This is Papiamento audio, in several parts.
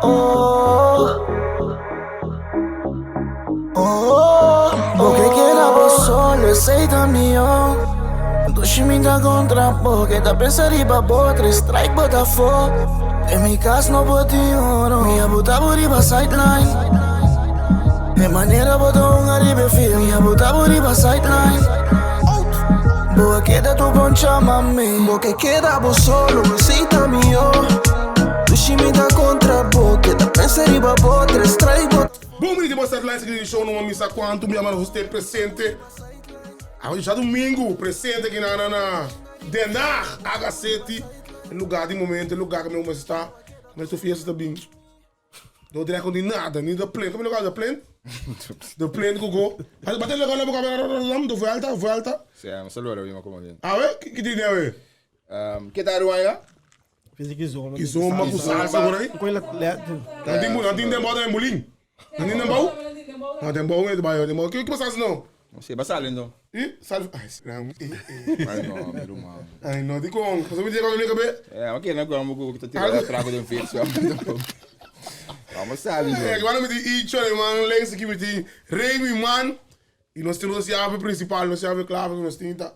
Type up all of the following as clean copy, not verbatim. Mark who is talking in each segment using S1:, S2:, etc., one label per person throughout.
S1: oh Oh Bo ke keda bo solo esei ta mihó Dushi mi ta kontra bo ke ta pensa riba bo Tres strike bo ta afó Den mi kas no por tin oro Mi a buta bo riba sideline E manera bo ta hunga riba e field Mi a buta bo riba sideline Bo a keda tur poncha mami
S2: Bo ke keda bo solo esei ta mihó Dushi mi ta kontra bo ke ta pensa riba bo Tres strike bo
S3: Bon bini di bo satellite di show no misa cuanto mi ama nos presente. Awe djadumingu presente aki na na Den Haag, Aga City, e lugar di momento, e lugar ku mi mester sta, mi su fiesta ta bin. Dordrecht no tin nada, ni de plane, komo lugar de plane? De plane ku go. Bate lugar na boka de vuelta, vuelta.
S4: Sí, mi saluda mi como bien.
S3: Awe, ki tin awe?
S4: Ke ta ruan ya?
S5: Fisi kizomba.
S3: Kizomba ku salsa por ahí. Nan tin nan tin dembow tambe bulin. Nan tin dembow? No dembow no bai dembow. Ki pasa asina no?
S4: No sé, ba sali ento.
S3: I sal ay sram eh eh.
S4: Ay no, mi ruman.
S3: Ay no, dikon? Pasobra mi yega mi kabe.
S4: Eh, ma kende ku amo ku ta tira trago den fiets. Vamos sali.
S3: Eh, ki banda mi tin Icho, mi man links aki mi tin Remy man. I nos tin nos yabe principal, nos yabe clave ku nos tin ta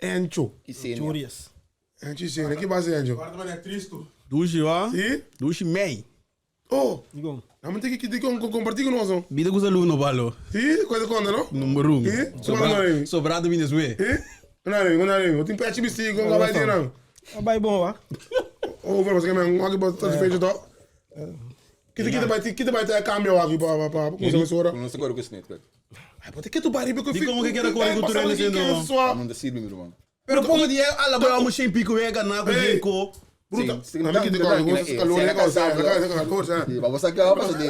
S3: Encho.
S4: Isenia.
S3: Encho Isenia, ki basa Encho?
S6: Dushi wa?
S3: Si?
S6: Dushi mei.
S3: Oh!
S5: Dikon?
S3: Na mi tin ki dikon komparti ku nos no.
S6: Bida ku salú no balo.
S3: Si? Kos ta konta no?
S6: Number un.
S3: Si? Sobra
S6: Sobra ta bini despues.
S3: Si? Kona Remy, kona Remy. Bo tin pechi bisti kon ka bai di nan.
S5: A bai bon wa.
S3: Over paske men wak bo satisfecho to. Kita kita bai kita bai ta cambio wak pa pa pa kusa mesora.
S4: No se kore ku snit kak.
S3: Ai bo ta ketu bai riba ku
S6: Dikon ke keda kore ku tur hende siendo.
S4: No ta sirbi mi ruman.
S6: Pero pongo di ala boy amo shen pico wega na ku
S3: Hey.
S6: jinko.
S3: Bruta.
S4: Sí,
S3: Na mi kita kore ku calor e causa, calor sa.
S4: Sí, vamos a quedar pasa de.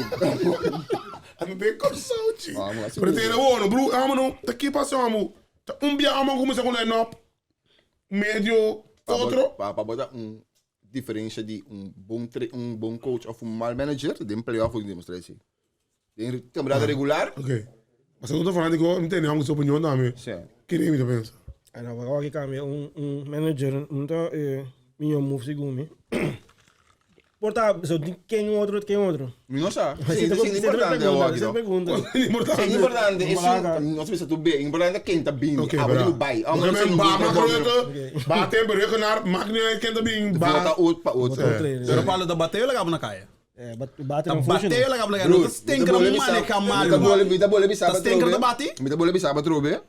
S3: Ami be Kòrsou chi.
S4: Amo a
S3: Pero tene wono bru amo no ta ki pasó amo. Ta un bia amo kuminsá ku line up medio otro.
S4: Pa pa bota un diferencia di un bon tre un bon coach of un mal manager den playoff bo demostra esei. Den temporada regular.
S3: Ok. Pasobra bo ta fanatico, mi tende amo su opinion tambe.
S4: Sí.
S3: Kere mi ta pensa?
S5: Ana wak wak cambia un un manager no ta e miyo move segun mi. Por ta so di ken otro ken otro.
S4: Mi no sa. Sí, sí, sí, importante awor aki, no?
S5: Pregunta.
S3: Importante.
S4: Sí, importante. Esun, nos bisa tu be, importante ken ta bini.
S3: Ok,
S4: Abo
S3: bra.
S4: di bai. Abo
S3: Porque
S4: no
S3: men ba
S4: sa
S3: makkelijk, ba tempo rekenaar, maakt niet uit ken ta bin, ba.
S4: Vota oot pa oot.
S6: Pero Pablo ta bateo laga bo na kaya.
S5: Eh, bat bate
S6: Ta
S5: no funciona.
S6: bateo laga bo na kaya. No ta stinker maneha malu.
S4: Mi ta bole bisa
S6: Ta stinker ta bati?
S4: Mi ta bole bisa atrobe.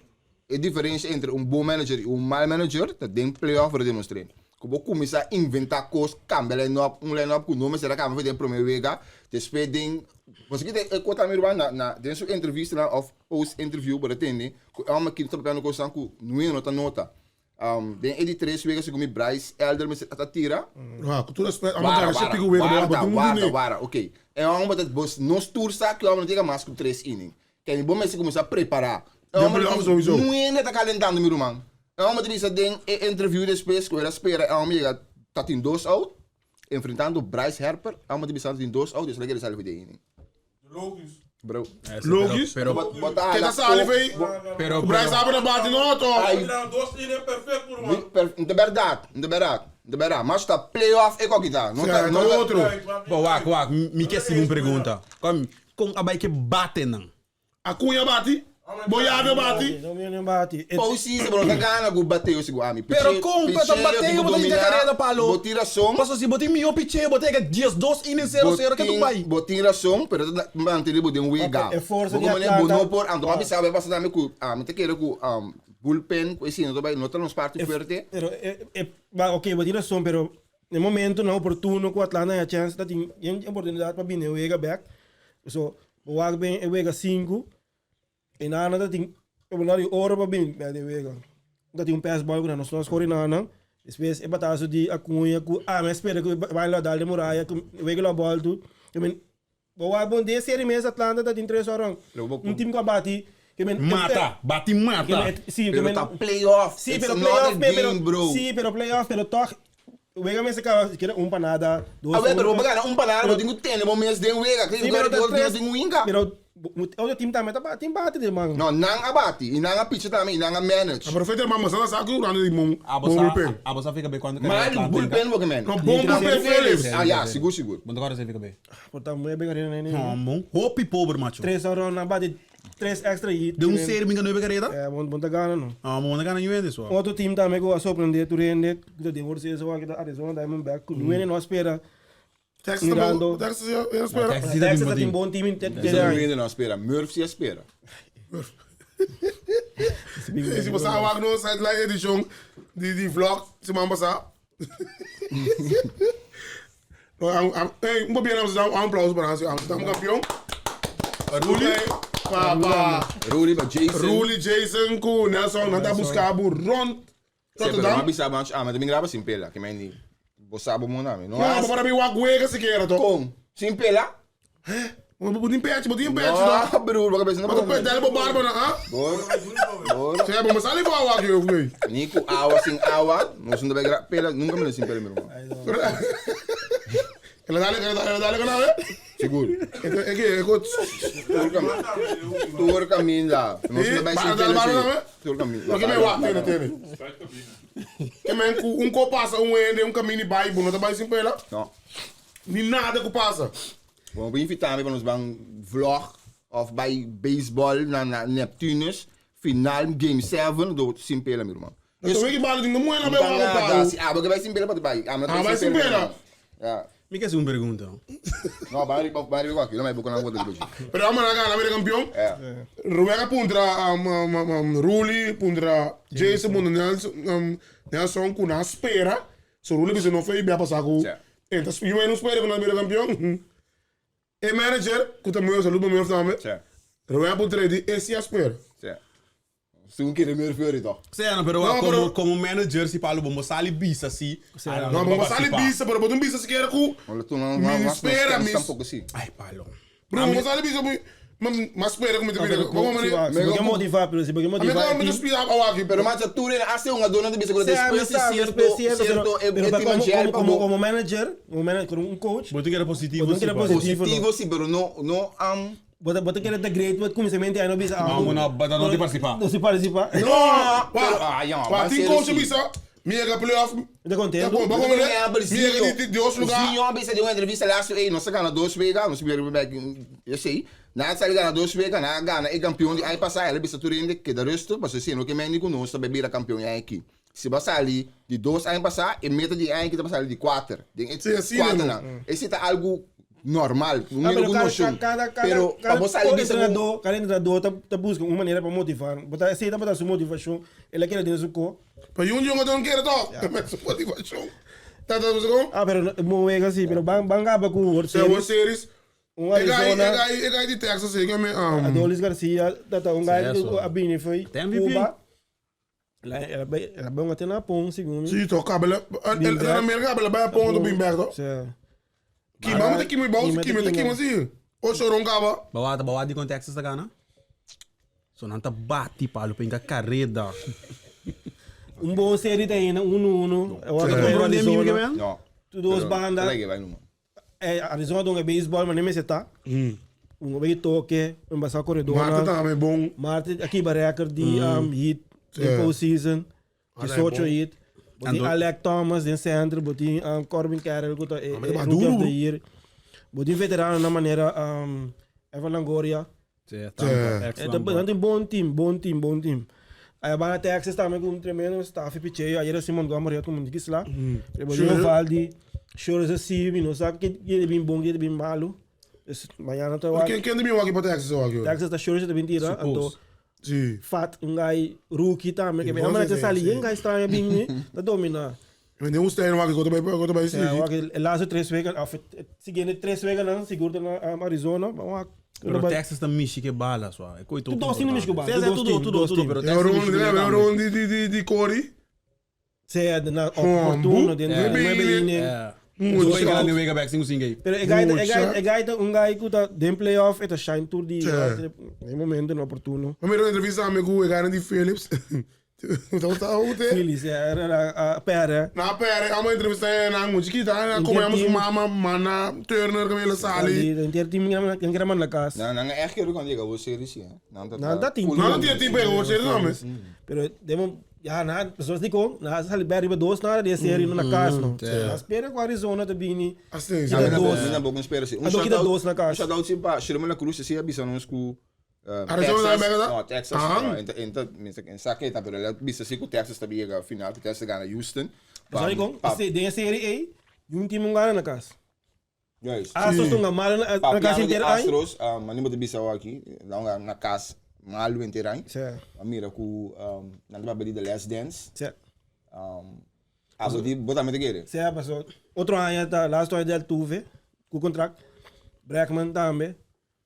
S4: E diferencia entre un bon manager y un mal manager ta den playoff bo ta demostr'é. Ku bo kuminsá inventá kos, kambia line-up, un line-up ku no mester a kambia for den promé wega, despues den, pasobra ki ta e kos tambe ruman na na den su entrevistanan òf post interview bo ta tende ku e hòmber aki ta papiando kosnan ku nunca no ta nota. Den e di tres wega segun mi Bryce Elder mester a ta tira.
S3: Ja, ku tur respet, amo
S4: Wara,
S3: gana
S4: wara,
S3: pico wega,
S4: warda,
S3: bo tin
S4: warda,
S3: un
S4: wara, ok. E hòmber ta bos nos tur sa ku e hòmber no ta yega mas ku tres inning. Kende bo mester kuminsá prepará. E
S3: Den
S4: hòmber
S3: playoff
S4: tin
S3: sowieso.
S4: nuende ta kalentando mi ruman. E hòmber ta bisa den e interview despues ku el a spera e hòmber yega ta tin dos out, enfrentando Bryce Harper, e hòmber ta bisa ta tin dos out, esaki a sali for di e inning.
S3: Logisch.
S4: Bro.
S3: Logisch.
S6: Pero,
S4: Bo bo ta
S3: Ke ta
S4: hala
S3: sali
S4: ko-
S3: fei?
S4: bo-
S6: pero,
S3: Bryce
S6: pero,
S3: Harper ta bati no to.
S4: Ai. Mi- per- De bèrdat, de bèrdat, de bèrdat. Mas ta playoff e koki ta. No
S3: Sí,
S4: ta,
S3: ta
S4: no ta,
S3: otro.
S6: Bo, wak, wak, mi ke hasi un pregunta. Kom, Kon a bai ke batenan?
S3: Acuña bati, Boyado bati.
S5: No mi no bati.
S4: Postseason bo no ta gana ku bateo sigur ami.
S6: Pero kon pa ta bateo bo ta hinka kareda palo?
S4: Bo tin rason.
S6: Paso si bo tin mihó picheo bo ta yega diesdos inning sero sero ke tu bai?
S4: Bo tin rason pero ta mantene bo den wega.
S5: E forsa
S4: Bo
S5: di
S4: komo bo
S5: Atlanta.
S4: no por anto mi sa pasa tambe ku mi ta kere ku bullpen ku esei no ta bai no ta nos parti fuerte.
S5: Pero e ok bo tin rason pero E momentonan oportuno ku Atlanta haña chèns ta tin yen oportunidat pa bini e wega bèk. So, bo wak ben e wega sinku, e nan ta tin oportunidat di oro pa bini bèk den e wega. Ta tin un pass ball ku nan no skor e nan. Despues e bataso di Acuña ku ami a spera ku bai lo dal den muraya ku e wega lo a bòltu. Bo wak bon den e serie mes Atlanta ta tin tres oron. Un team ku a bati ke men
S6: Mata, bati mata.
S5: Si,
S4: Pero ta playoff.
S5: Si,
S4: It's
S5: pero
S4: another
S5: playoff me, pero
S4: game, bro.
S5: si, pero playoff, pero toch wega mester kaba sikiera un pa nada, dos
S4: Awe, pero
S5: un.
S4: bo gana un pa nada, bo tin ku tene bo mes den wega.
S5: Si, pero ta tres.
S4: Tin winga.
S5: Pero. Otro team tambe ta tin bati den man.
S4: No, nan a bati y nan a picha tambe y nan a manage.
S3: Pero feita man basa sa ku grande di bon bullpen.
S6: Abo sa fika be cuando
S4: Mal bullpen bo ke men.
S3: No bon bullpen Phillips.
S4: Ah ya, sigur sigur.
S6: Bo ta corda sa fika be.
S5: Por ta muy be carrera nene.
S6: No, bon. Hopi pober macho.
S5: Tres oro nan bati tres extra hit.
S6: De un serie minga nueve carrera?
S5: Eh, bon bon ta gana no.
S6: Ah, bon ta gana nueve so.
S5: Otro team tambe ku a sorprende tur hende ku ta den World Series awor ki ta Arizona Diamondback ku nueve no a spera.
S3: Texas
S5: Mirando.
S3: Texas ya ya spera.
S6: Texas sí ta
S5: Texas
S6: tin
S5: tin bon team in te
S4: Eso no viene no spera. Murph sí espera.
S3: E si pasa wak no sideline edition di di vlog siman pasa. No, am, am, hey, un papia Amsterdam, un aplauso para Amsterdam, Amsterdam campeón. Ruli, pa, pa,
S4: Ruli pa Jason.
S3: Ruli, Jason, ku Nelson, nan ta busca bu rond
S4: Sí, pero
S3: Rotterdam.
S4: ma bisa manch, ah, ma también graba sin pela, que me ni bo sabo mo nami. No,
S3: No,
S4: ah,
S3: para mi wak wega siquiera to.
S4: con sin pela?
S3: Bo tin pecho, bo tin pecho to.
S4: No, broer, baka bisa na
S3: Bo ta dale bo barba na, ah?
S4: Bor. Bor.
S3: Sea, bo sali bo wak yo, güey.
S4: Ni ku agua sin agua, no son de gra pela, nunca me lo sin pela, mi hermano.
S3: Ela dale, ela dale, ela dale con la vez.
S4: Seguro.
S3: É que é que
S4: Tur cam Tur caminda. No son de
S3: Eh,
S4: sin
S3: barba,
S4: pela.
S3: barba,
S4: sí.
S3: barba.
S4: Tur caminda.
S3: Porque me wak tiene, tiene. Que men ku un ko pasa un ende, un camino bai, bo no ta bai sin pela.
S4: No.
S3: Ni nada ku pasa.
S4: Bom, we invitame van ons bang vlog of bij baseball na, na Neptunus. Final game 7 do sin pela, mi irmão.
S3: Então we que bala de não é na
S4: Não
S3: be wak
S4: nada,
S3: pa.
S4: si- ah, porque vai sin pela para vai. Ah,
S3: Ah, vai sin pela.
S4: Ja.
S6: Mi quer uma pergunta.
S4: No, vai vai vai aqui, não vai bocar na outra depois.
S3: Pero vamos na gana, mira campeão.
S4: É.
S3: Rubén puntra um, um, um, Ruli, puntra Jason, puntra Nelson, um, Nelson com na espera. So Ruli bisa não foi bem passar com.
S4: Sim.
S3: Então, eu não espera com a campeão. E manager, que também saludo meu também.
S4: Sim.
S3: Rubén puntra di esse espera.
S4: Sim. Se um querer meu filho toch.
S6: Sì, no, però
S3: No,
S6: como,
S3: però-
S6: como manager si parla bombo sali bisa sì.
S3: Não, vamos passar ali bisa, pero botar um bisa sequer com.
S4: Olha, tu não
S3: Me
S4: não
S3: espera, me.
S4: tampouco assim.
S6: Ai, palo.
S3: Bruno, vamos ali bisa, mas mas espera como te vira. Vamos
S5: Se
S3: mané.
S5: você motivar, pero se você
S3: A mim
S5: motivar.
S3: não me speed up aqui,
S4: Pero
S3: pero
S4: mas a tu hace un adorno de bicicleta después
S5: Sabe, sabe,
S4: cierto
S5: después cierto,
S4: cierto
S5: pero, pero
S4: e
S5: como,
S4: mancher
S5: como, como, como manager, como manager, como un coach,
S6: Bo tu quer positivo.
S5: Bo tu quer
S6: sì, palo.
S5: positivo.
S4: positivo sí, pero no no am
S5: bota bota que the great, but começamente aí não bisa.
S6: No, no, but não te participa.
S5: Não se participa.
S3: No,
S4: pero- ah, ja,
S3: wa,
S4: maar
S3: tem
S4: serieus,
S3: coach
S4: sim.
S3: bisa, miega playoff.
S5: Tá contento?
S3: Tá bom, vamos ver. Miega de de outro lugar.
S4: Zinho, bisa de uma entrevista lá, ei, nós ganha dois weken, nós weer bij, eu sei. Na het gana dois weken, na gana e campeão de aí passar, ela bisa turinde que da resto, mas assim, no que men nico nós também bira campeão aí aqui. Se passar ali de dois aí passar, e meta de aí que tá passar de quatro. De
S3: Sim, assim,
S4: quatro
S3: né,
S4: não. Esse tá algo normal, um
S5: Ah, pero
S4: algo
S5: cada,
S4: noção.
S5: cada, cada,
S4: Pero
S5: cada,
S4: para você ali
S5: cada
S4: bisa
S5: treinador, cada treinador tá, tá busca uma maneira para motivar. Botar aceita botar sua motivação, ele quer dentro do corpo.
S3: Pero yung yung não quer to. Mas motivação. Tá tá você com?
S5: Ah, pero mo assim, pero bang bang acaba com o World
S3: Se World
S5: Series.
S3: Series.
S5: Um
S3: E gai,
S5: Arizona,
S3: e gai, e gai de Texas, e gai me um.
S5: Adolis Garcia, tá tá um guy
S6: Sim,
S5: que a Bini foi
S6: Tem MVP.
S5: Cuba. Ela ela ela bem até na pon, segundo.
S3: Sim, to cabelo. El na América, cabelo vai ponto bem perto.
S5: Sim.
S3: Kim, vamos ter Kim bom, Kim, tem Kim assim. O chorão caba.
S6: Bawa bawa di con Texas ta gana. So nan ta bati palo penga carrera.
S5: Um bom série tem ainda, 1-1. Eu acho que
S6: Comprou
S5: é
S6: nem mim que
S5: Arizona.
S6: men?
S4: No.
S5: Tu duas bandas.
S4: Lei vai numa.
S5: É, Arizona donde beisebol, mas nem me tá. Um bem toque, um passar corredor.
S3: Marta também bom.
S5: Marte aqui ba record de um, hit
S3: Sim.
S5: in postseason.
S3: Ah,
S5: 18
S3: é bom.
S5: hit. Botin
S6: Ando-
S5: Alec Thomas in centro, botin um, Corbin Carroll que tá é,
S3: mas
S5: é,
S3: é
S5: rookie
S3: duro.
S5: of the year. Botin veterano na maneira um, Evan Longoria.
S6: Sì,
S3: Sì.
S5: É, tá, tem bom time, bom time, bom time. Aí a banda Texas também com um tremendo staff picheio. Aí era Simon Montgomery como disse lá. Botin
S3: Sure.
S5: Ovaldi, Sure assim, não sabe que ele é bem bom, que ele é bem malo. Esse, Amanhã tá
S3: Quem quem de mim aqui para Texas aqui?
S5: Texas tá Sure também tira, então
S6: Suppose.
S3: Sim.
S5: Fat, um guy rookie também, que
S3: E
S5: a maneira
S3: você,
S5: que sali,
S3: sim.
S5: um guy estranho bem, né? Tá dominar.
S3: Eu nem um stein aqui, eu também, eu também sim.
S5: É, eu acho que lá três weken, of seguinte três weken não, seguro na um, Arizona, vamos lá.
S6: Pero Texas ta mishi che bala sua. E coi
S5: Tu dois times mishi che bala,
S6: Sì,
S5: tu
S6: sì,
S5: dois
S6: tutto,
S5: team,
S6: tutto,
S5: dois
S6: tutto,
S5: team.
S6: però
S3: É
S6: Texas
S3: o
S6: mishi
S3: Ron,
S6: che
S3: é o
S6: bala.
S3: Ron de de de de Corey.
S5: Se é na
S3: Oh,
S5: oportuno,
S3: bu-
S5: dentro
S3: Eh.
S5: do nueve inning.
S6: Eh.
S3: Muito
S6: Poi
S3: chato.
S6: grande wega back singo singo.
S5: Pero é guy, é
S3: Muito
S5: guy,
S3: chato.
S5: é guy, um guy que tá den playoff, é shine tour de
S3: É.
S5: em momento no oportuno.
S3: Primeira entrevista amigo, o cara de Phillips. Então tá ute.
S5: Phillies, era a pera.
S3: Na pera, amo entrevista na um chiquita, na como amo mama, mana, Turner, como ele sali.
S5: Inter team yang kira man lakas.
S4: Não, não, é que eu quando chega você serie sim, não tá.
S5: Não, tá
S3: Não, não tinha tempo aí, você não, mas.
S5: Pero demo ja, na pessoas dico, na sali berry ba dos na de série na casa no. Na espera com Arizona te bini.
S3: Assim,
S5: Kita
S4: Não,
S5: dos.
S4: não, não, espera assim.
S5: Ah, kita dos na casa.
S4: Um shout out sim pa Sherman La Cruz, se bisa nos ku
S3: Arizona
S4: Texas,
S3: na América?
S4: No, Texas.
S3: Ah.
S4: No, enta enta minsa saque tá, pero ela bisa sim ku Texas também chega final, ku Texas gana Houston.
S5: Sorry com, se de série A, yung team ngana na casa.
S4: Yes.
S5: Ah, so tunga mal na na casa
S4: Papiano de
S5: inteira ai.
S4: Astros, um, animo de bisa aqui, não na casa, malu inteira.
S5: Sim.
S4: Mira ku um, nang ba The Last Dance.
S5: Sim.
S4: Um, ah, di bota me querer.
S5: Sim, passou. Outro ano tá, last ano del Tuve, com contrato. Brackman também,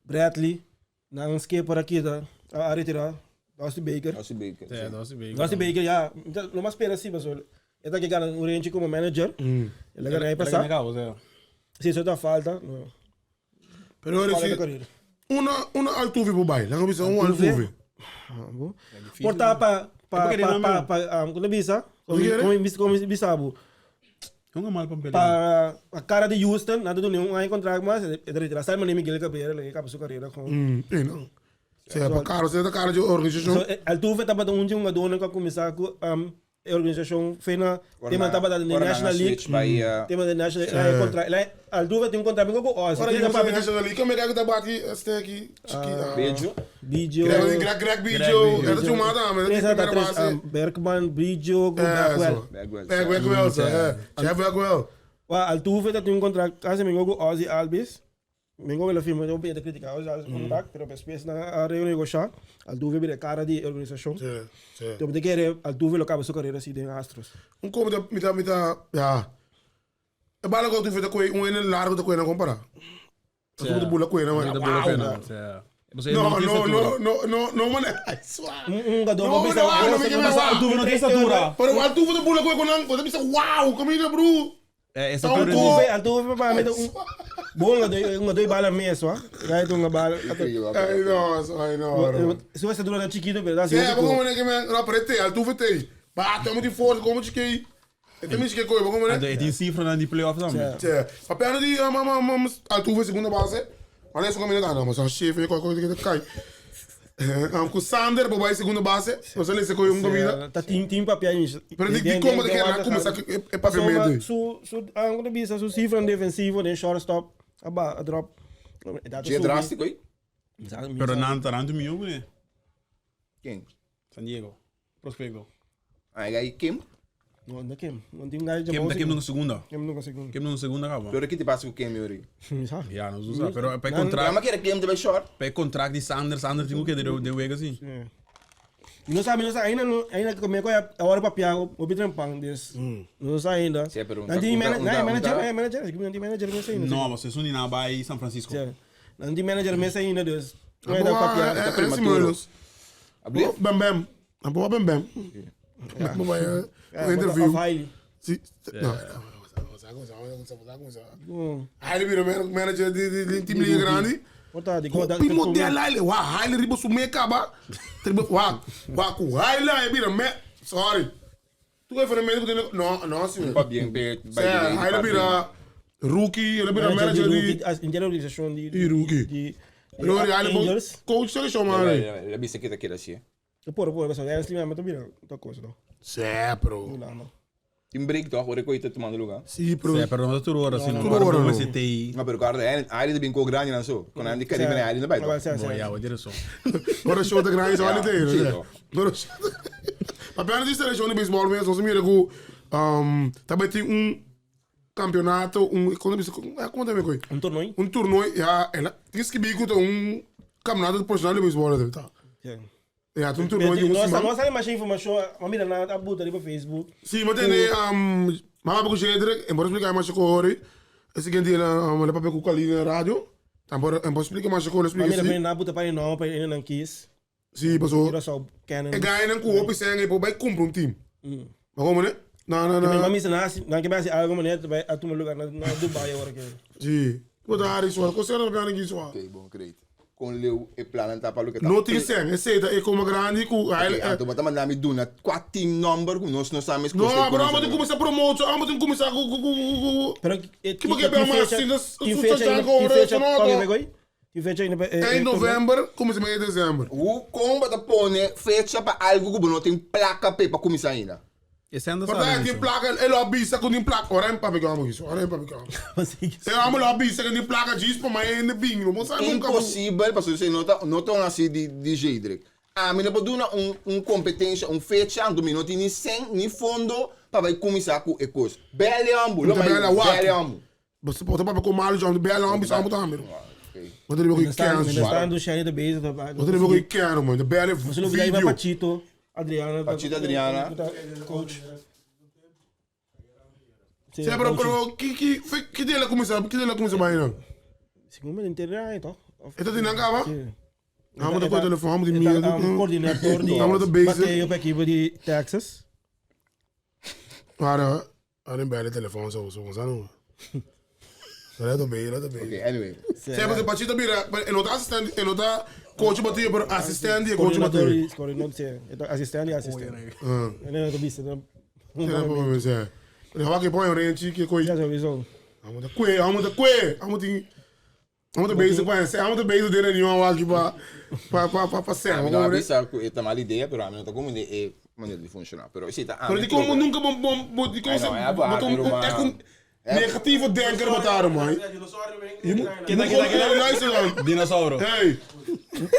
S5: Bradley, na um skipper aqui tá, a retirar, Dusty Baker.
S4: Dusty Baker.
S6: É, Dusty Baker.
S5: Dusty Baker, já, não mais espera assim, pessoal. Ele tá que ganha um range como manager. Ele ganha aí passar. Se isso dá falta, não.
S3: Pero ahora
S5: Qual é a
S3: sí,
S5: carreira?
S3: una Altuve por baile, la camisa un Altuve.
S5: Portar pa pa
S6: porque ele
S5: pa
S6: não
S5: pa
S6: é
S5: pa como bisa, como
S3: quê?
S5: como bisa bu.
S6: Jongen, mal pa
S5: Pa a cara de Houston, nada do nenhum aí contrato mas ele retira. Sai mané Miguel Cabrera, ele acaba sua carreira com.
S3: Não. Se é para caro, se é cara de organização.
S5: So, Altuve tava um de um dono que começar com a organização fena, tem uma tava da National League. Tem uma da National League, contra, lá Altuve tem um contrato com o Oz.
S3: Ora,
S5: Tem
S3: eu
S5: pa
S3: não National League, como é que tá bate este aqui, chiquita.
S4: Beijo.
S5: Biggio.
S3: Greg Greg Greg Biggio, era de uma dama,
S5: Três
S3: era de
S5: tá
S3: primeira
S5: três,
S3: base.
S5: Bergman, Biggio, com
S3: É,
S5: Blackwell.
S3: só.
S4: Bagwell.
S3: É, Bagwell, é. Jeff Bagwell.
S5: Wa Altuve tá tem um contrato, quase me com Ozzy Albies. Me com ele firma, eu penso criticar Ozzy Albies contrato, pero depois na a renegociar, Altuve vira cara de organização.
S3: Sim, sim.
S5: Então, de querer Altuve lo acaba sua carreira assim de Astros.
S3: Um como da mita mita, ja. E bala ko tu fita ko um ene largo da ko na comparar. Tu de bula ko na,
S6: Da bola pena.
S3: No, no, no, no, no, no, man. Ai, suave.
S5: Um jogador,
S3: No,
S5: vou
S3: no, no, no, no,
S6: Altuve não tem estatura.
S3: Pero Altuve de bula ko nan, ko bisa wow, camina bro.
S6: É, essa
S3: Então,
S6: altura
S5: Altuve, Altuve pa mim um bom um dois bala mesmo, ah. Gai uma bala.
S3: Ai, no, ai no.
S5: Se você dura chiquito, verdade?
S3: É, como né que man, no prete, Altuve tem. Bate muito forte, como de que. E também que coi, como né?
S6: É, tem cifra na de playoffs também.
S3: Tchê, papel de mama mama Altuve segunda base. Olha isso como ele tá, não, mas o chefe qualquer coisa que cai. É, com Sander, bobai segunda base. Você lê se coi um comida.
S5: Tá tim tim papel isso.
S3: Pero de como de que ela começa é papel
S5: Su su ângulo de vista, su cifra defensivo, den shortstop, aba a drop.
S4: É drástico aí?
S6: Pero não tá não meu, né?
S4: Quem?
S6: San Diego. Prospecto.
S4: Aí aí Kim.
S5: Não, não Kim, não tem gai de
S6: Kim tá Kim no segunda.
S5: Kim não consigo.
S6: Kim no segunda acaba.
S4: Pero que te passa com Kim Yuri?
S6: Ja, não usa. Pero para
S4: Não,
S6: contrato,
S4: mas que era Kim também short.
S6: para contrato de Sanders, Sanders tem que deu deu assim.
S5: Não sabe, não sabe, ainda não, ainda como é que é a hora para piar, o Peter Pan des. Não sabe ainda.
S4: Sim, pero
S5: Não tem manager, não manager,
S4: tá-
S5: é manager, acho que não tem manager mesmo ainda.
S6: Não, você só nem vai São Francisco.
S5: Não tem manager mesmo ainda, des. Não é da para piar.
S3: É,
S4: prematuro.
S3: é, Bem, bem. Boa, bem, bem. Boa, é. Interview. Si, no. Haile vira manager de de team liga grande. Hopi model Haile, wa Haile ribo su meka ba. Tribo wa wa ku Haile é vira me. Sorry. Tu vai fazer manager no, no, sim.
S4: Pa bien pe
S3: Sim, Haile vira rookie, ele vira manager de
S5: A organização de
S3: de rookie.
S5: de
S3: Pero Haile bom
S5: Angels.
S3: coach se chama ele.
S4: Ele bisa kita kira assim.
S5: Por por, pessoal, é assim mesmo, também, outra coisa, não.
S3: Sim, bro.
S5: Não, não.
S4: Tem break toch, hoor ik ooit te tomando lugar.
S3: Sim, bro.
S6: É, pero não tá tudo hora assim, não.
S3: Tudo hora,
S6: Para
S3: não.
S6: você ter.
S4: Não, pero guarda, ele bem com grande não so. Quando ele quer ir, ele não vai.
S6: Boa, ja, wat is zo.
S3: Ora show de grande só ali tem,
S4: sim,
S3: né?
S4: toch.
S3: Ora show. Maar bijna die seleção de baseball mesmo, você mira que também tem um campeonato, um como é como também coi?
S5: Um torneio?
S3: Um torneio, ja, ela tem que bico um campeonato profissional de baseball, tá?
S5: Sim.
S3: Ja, tem um torneio de um
S5: Nossa,
S3: semana.
S5: nossa, mais informação, mas mira, na a buta ali para Facebook.
S3: Sim, mas tem um, mama com Jedrek, embora explicar mais com Ori. Esse que dia um, ele papel com ali na rádio. Embora embora explicar mais com ele
S5: Mas
S3: explica
S5: mira,
S3: sim.
S5: bem na buta para não, para ele não quis.
S3: Sim, passou.
S5: Tira só Canon.
S3: E ganha não com o opção e vai comprar um time. Mas como né? Não, não,
S5: Mas
S3: não.
S5: mami, se nasce, não que vai ser algo maneiro, vai a tomar lugar na na Dubai agora que.
S3: Sim. Vou dar isso, você não vai ninguém só.
S4: Ok, bom, great. Kon leu e plannan ta pa loke ta
S3: No tin sèn, esei ta e koma grandi ku
S4: Ok, anto bo ta manda mi duna kua team number ku nos no sa mes
S3: No,
S4: kos
S3: pero amo tin kuminsá promote, so amo tin kuminsá ku ku ku ku
S5: Pero
S3: Ki bo ke bia mas sin
S5: Tin fecha
S3: su
S5: ainda,
S3: ku
S5: tin fecha,
S3: no
S5: pa ke koy? Tin fecha ainda pa e
S3: Eind november kuminsá medio december.
S4: Hu kon bo ta pone fecha pa algu ku bo no tin plaka p'e pa kuminsá ainda?
S6: E sèn ta
S3: Por
S6: sali
S3: ta tin
S6: mucho.
S3: plaka, e lo a bisa ku tin plaka. Ora e papia ku amo kiso, ora e papia ku amo. E amo lo a bisa ku tin plaka djis pa mai hende bin, no bo sa nunka ku.
S4: Imposibel pasobra esei no ta no ta un hasi di di Jedrick. Ami no por duna un un kompetensia, un fecha, anto mi no tin ni sèn ni fondo pa bai kuminsá ku e kos. Bèl'e ambu, lo
S3: Bo ta
S4: mai
S3: bèl'e awaki.
S4: bèl'e ambu.
S3: Bo bo ta papia ku malu djis, bèl'e ambu bisa ambu tambe. Bo ta riba ku e kèns.
S5: Mientras tanto Sherry ta bezig ta
S3: Bo ta riba ku e kèn man, ta bèl'e
S5: Nos lo bida
S3: video.
S5: Pachito Adriana.
S4: Pachito Adriana.
S5: Coach.
S3: Sí, pero, pero, ki, ki, ki dia la kuminsá, ki dia la kuminsá bai nan?
S5: Segun mi entender ai toch?
S3: E ta tin nan kaba?
S5: Sí.
S3: Amo ta koe telefon, amo di mira.
S5: Coordinator di
S3: Amo ta bezig.
S5: bateo pa ekipo di Texas.
S3: Para, para bel telefon so, so, sa no. Laat be, laat be.
S4: Okay, anyway.
S3: Sí, pero Pachito mira, e no ta assistent, e no ta coach bateo, pero assistent di coach bateo.
S5: Coordinator, sí, e ta assistent di assistent.
S3: Ah.
S5: E no ta bisa.
S3: No, no, sí. E hawa ke pon renchi ke koi.
S5: Ja, sowieso.
S3: Amo ta kwe, amo ta kwe, amo tin amo ta bezig pa amo ta bezig den reunion aki pa pa pa pa pa
S4: Mi no a bisa ku e ta mal idea, pero ami no ta komo di e manera di funshoná. Pero esei ta ami.
S3: Pero di komo nunka bo bo bo di komo se bo ta un echt un negativo denker bo ta man. Je moet
S6: Keda keda keda.
S3: Luister dan.
S6: Dinosauro.
S3: Hey.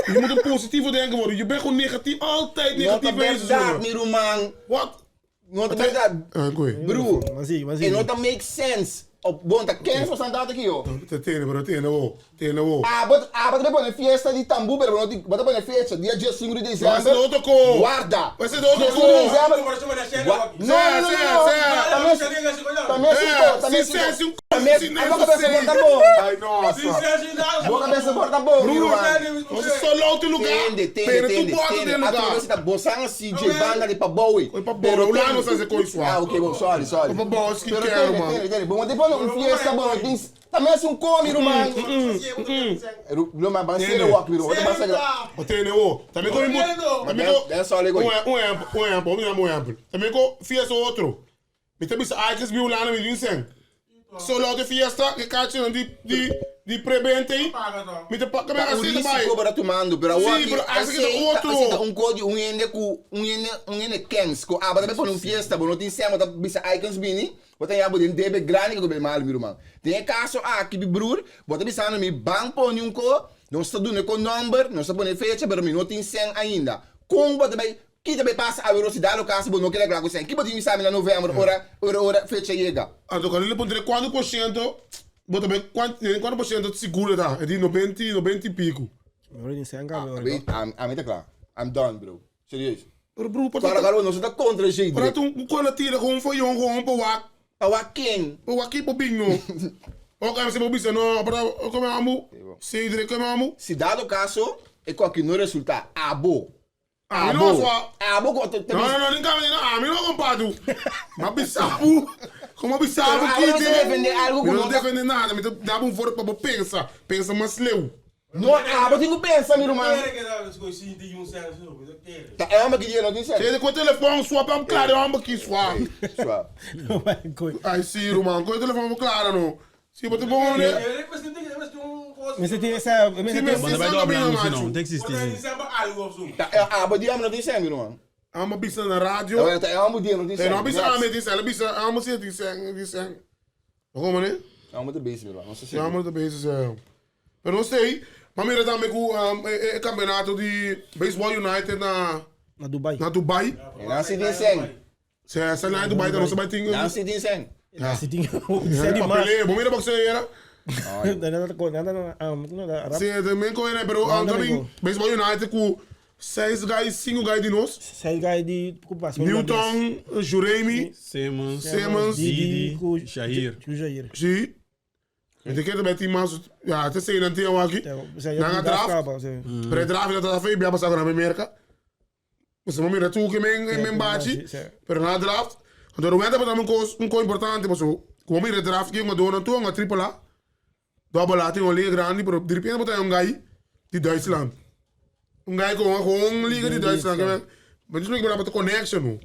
S3: Je moet een positivo denker worden. Je bent gewoon negatief, altijd
S4: No ta
S3: negatief bezig.
S4: bèrdat, mi ruman.
S3: Wat?
S4: No ta bèrdat.
S3: Ah, koe.
S4: Broer,
S5: Mas sí, mas sí.
S4: e no ta make sense. Op, bon, ta ken for santata aki yo.
S3: Te tene, pero tene wo. Tene wo.
S4: Abo, abo ta bay pone fiesta di tambu, pero bo no tin, bo ta pone fecha, dia 15 di
S3: Mas
S4: december.
S3: e otro ko.
S4: Guarda.
S3: Mas e otro
S4: 15
S3: ko.
S4: di december. Gua- No, no, no, no, no. Ta mes, ta mes
S3: Eh,
S4: ko, ta mes
S3: si sensi un
S4: Ta mes,
S3: si
S4: abo kabesa por ta bon.
S3: Ai, nossa.
S4: Bo kabesa por ta bon, mi
S3: Broer,
S4: ruman.
S3: Você só lá outro lugar.
S4: Tende, tende,
S3: Pero tu
S4: tende,
S3: bota
S4: tende.
S3: dentro
S4: Atrobe
S3: lugar.
S4: si ta bosan si dje banda di pabou ei.
S3: Oi, pabou, lá não sabe coisa suave.
S4: Ah, ok, bom, sorry, sorry.
S3: Oi, pabou, isso que
S4: Pero
S3: quero,
S4: tende,
S3: mano.
S4: Tende, tende. Bom, te pone un fiesta, bom, tem também assim um come, ruman. Lo mas ban sere wak, mi ruman. Ban sere.
S3: O tene o. Também com também com
S4: Dá só lego
S3: um um exemplo, um exemplo, um um exemplo. Também com fiesta outro. Mi te bisa ai que biu lá no mi dicen. Só lá de fiesta que cacho di di di prebente. Mi te paga me
S4: Un
S3: assim
S4: risco
S3: também.
S4: para tomando, pero
S3: Sim,
S4: aqui
S3: pero acho que é outro.
S4: Aceita um código, um ende ku, um ende, um ende kens, ku aba também pone um fiesta, bo não tem sema, tá bisa icons bini, bota em abo den debe grande que be mal mi ruman. Tem caso aqui bi broer, bota bisa no mi bank pone um ko, não está dando com number, não está pone fecha, pero mi não tem sen ainda. Com bota bem que também passa a velocidade do caso, bo não quer claro sen. Que bota mi sabe na novembro, ora, ora, ora, fecha chega.
S3: Ah, então quando ele põe 4%, bota bem quanto, 4% de seguro tá? É de 90, 90 e pico.
S5: Meu tem 100 cabelo.
S4: Wait, I'm, I'm tá claro. I'm done, bro. Serieus.
S3: Pero broer,
S4: Claro, claro, não está contra jeito.
S3: Para tu um cola tira com um folhão com um para
S4: Para quem?
S3: O aqui pro bingo. Ok, você pode dizer, não, para como amo, Cedric, como amo.
S4: Se dado caso, é qualquer não resulta. Abo.
S3: Ah,
S4: Abo.
S3: não só.
S4: Abo. go-
S3: Não, não, não, nem cabe, não, a mim não compadre. Mas bisabu, como bisabu
S4: Pero
S3: que
S4: agora você defende algo que
S3: não
S4: não-
S3: defende nada, me dá um foro para pensa, pensa mais leu.
S4: Não, abo tem que pensar, meu irmão. Tá, é uma que dia não tem certo.
S3: Ele com o telefone sua para um claro, eu amo aqui sua.
S4: Suave.
S3: Ai, sim, irmão, com o telefone claro, não. Sim, mas bom, né?
S5: Mas você tem essa.
S3: Sim, mas
S6: Manda vai
S3: sim,
S6: dobrar
S3: não,
S6: no final,
S3: macho.
S6: tem que existir. sim.
S4: Tá, é abo dia não tem certo, meu irmão.
S3: Amo bisa na rádio.
S4: Agora tá, é uma dia não tem
S3: Tem
S4: certo.
S3: não bisa ame disse, ela bisa amo sim, disse, disse. Como, né?
S4: É uma base, meu irmão. Não sei se.
S3: Ja, maar dat bezig zijn. Pero não sei, maar mira também com um, é, é campeonato de Baseball United na,
S5: Na Dubai.
S3: na Dubai.
S4: Não se tem sangue.
S3: Se essa lá em Dubai, então você vai ter.
S4: Não se tem sangue.
S5: Você tem. Você é demais.
S3: Papelê, bom, mira para você era.
S5: Nada, nada, nada.
S3: Sim, também com ele, pero
S5: Não,
S3: um,
S5: também
S3: também Baseball United com seis guys, cinco guys de nós.
S5: Sai guy de ocupação.
S3: Newton, Juremi,
S6: Simmons,
S3: Simmons,
S6: Didi, Shahir.
S5: O Jair.
S3: sim. E tem que também tem mais, ja, até sei não tem um aqui. Na draft, Pré-draft dat dat feio, passar na América. Você não mira tu que men men bate, pero na draft, quando o Romero tá um coisa um coisa importante, mas como mira draft que uma dona tu uma triple A, double A tem uma liga grande, pero de repente botar um guy, Di Duitsland. Un guy con gewoon liga di Duitsland. Maar dus ik ben connection nu.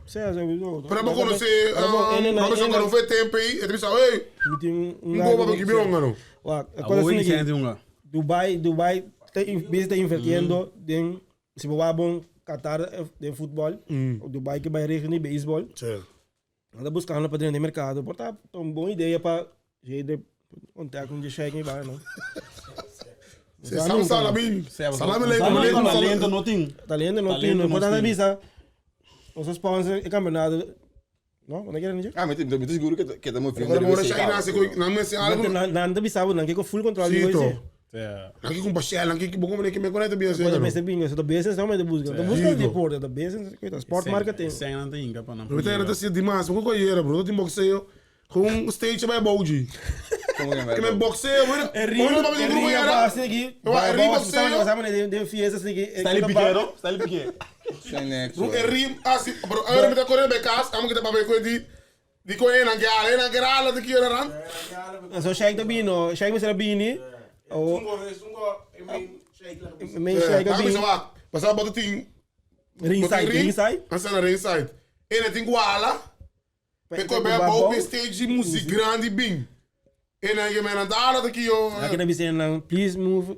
S3: Pero bo conoce Robinson Cano foi tempo aí, ele disse, hey, um gol para que bionga no.
S5: Dubai, Dubai, está invirtiendo den, si bo bon Qatar den futbol, Dubai que vai regir beisebol. Anda buscando pa drenta mercado. Por ta un bon idea pa jeder contact un de cheque ba, no?
S3: Sam Salamin. Salam aleikum. Aleikum
S6: Talento no tin.
S5: Talento no tin. Por tanto bisa nos sponsor e campeonato. No, no quieren dicho?
S4: Ah, mi mi ta seguro que ta moviendo.
S3: Agora mora Shai nasi ko nan mesi algo.
S5: Nan ta bisa nan ke full control
S3: di goise. Nan ke kumpa Shell, nan ke bom como ke me conecta bien
S5: assim. Pode mester bingo, so business não me busca. Ta busca deporte, ta business, coita, sport marketing.
S6: Sem não tem inga pa não.
S3: Pero tá assim demais, como ko era, bro, tem boxeo. Com um stage vai bouji.
S4: Como que vai?
S3: Que me boxeo, bueno.
S5: Rio,
S3: Como
S5: Rio,
S3: era?
S5: assim aqui.
S3: Eu, Rio boxeo.
S5: Sabe, de fiesta assim aqui.
S6: Stanley Piquet, no? Stanley Piquet.
S4: Sem nexo.
S3: Bro, é rim assim, bro, agora me tá correndo bij casa, amo que tá para ver di di ko ena que ala, ena que ala de que era ran.
S5: So Sheikh da Bino, Sheikh Mr. Bini. O main Sheikh
S3: Tá me
S5: Bini.
S3: sawa. Passava bota ting
S5: Ringside, ringside.
S3: Ansa na ringside. Ena ting wala. Peko bij op stage muziek grande bing. Ena que me na ala de que yo.
S5: Aqui na bicicleta não, please move.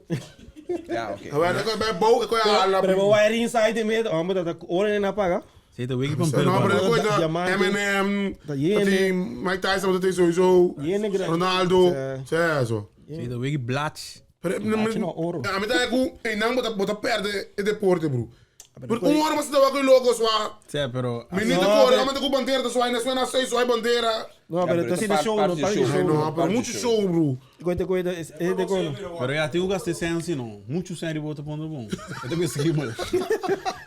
S4: Ja, oké.
S3: Agora ko bij bo, ko ala.
S5: Pero vai ringside mesmo, vamos botar hora na paga.
S6: Você tá wiki pam
S3: No, pero
S6: pero.
S3: ko
S5: Diamante.
S3: Eminem,
S5: Dat jene.
S3: dat die Mike Tyson dat hij sowieso.
S5: Jene gra-
S3: Ronaldo,
S5: Ja.
S3: ja zo.
S6: Você tá wiki blatch.
S3: Pero
S5: Blatch no oro.
S3: Ja, maar daar ku, en dan bota bota perde e deporte bro. Pero un hora mas da ko logo swa.
S6: Cê, pero
S3: Minuto
S5: No,
S3: corre,
S5: pero-
S3: maar ku bandera swa na swa na sei swa bandera.
S5: Não, pero
S4: pero
S5: tá sendo
S4: parte-
S5: show,
S4: parte
S5: não
S4: de
S5: tá
S4: show.
S5: show.
S3: No, pero mucho show bro.
S5: Coita, coita, esse de coisa.
S6: Pero já tem o gasto sense não. Muito sério bota pondo bom. Eu tô conseguindo, mano.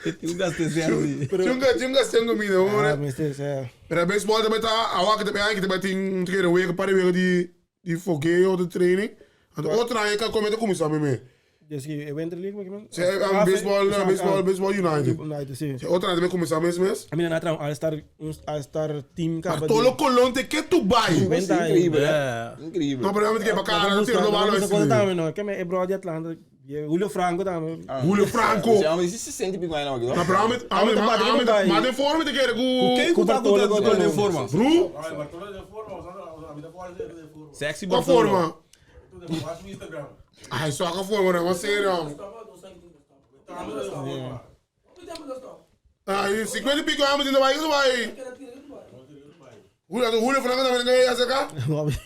S6: Eu tenho gasto sense.
S3: Chunga chunga sengo mi de
S5: Ah,
S3: hoor.
S5: mas esse é.
S3: Pero baseball também tá awa que também que também tem um keer week para week die die fogueo de training. Want outra aí que comenta como sabe me.
S5: Desde que eu entro ali, como é que é?
S3: Ze um, baseball, baseball, baseball United.
S5: United, sim.
S3: Ze outra também começar mesmo mesmo.
S5: A minha natra um All-Star, um All-Star team cara.
S3: Bartolo Colón te que tu vai.
S4: Incrível,
S6: É.
S4: hè? Incrível.
S3: No, pero realmente que bacana, não tem no
S5: Não,
S3: valor
S5: também não. Que é brother de Atlanta. Julio Franco também.
S3: Julio Franco.
S4: Você é se sente bem mais não, aqui,
S3: No, pero realmente,
S5: Ah,
S3: realmente,
S5: mas
S3: mas de forma te quer com
S6: Quem que tá com o de forma?
S3: Bro,
S6: Sexy
S3: qual
S6: Bartolo.
S3: forma? Ai, só a forma, não, você não. Ai, 50 e pico anos ainda vai, não vai. Julio, Julio Franco também ganha essa cá.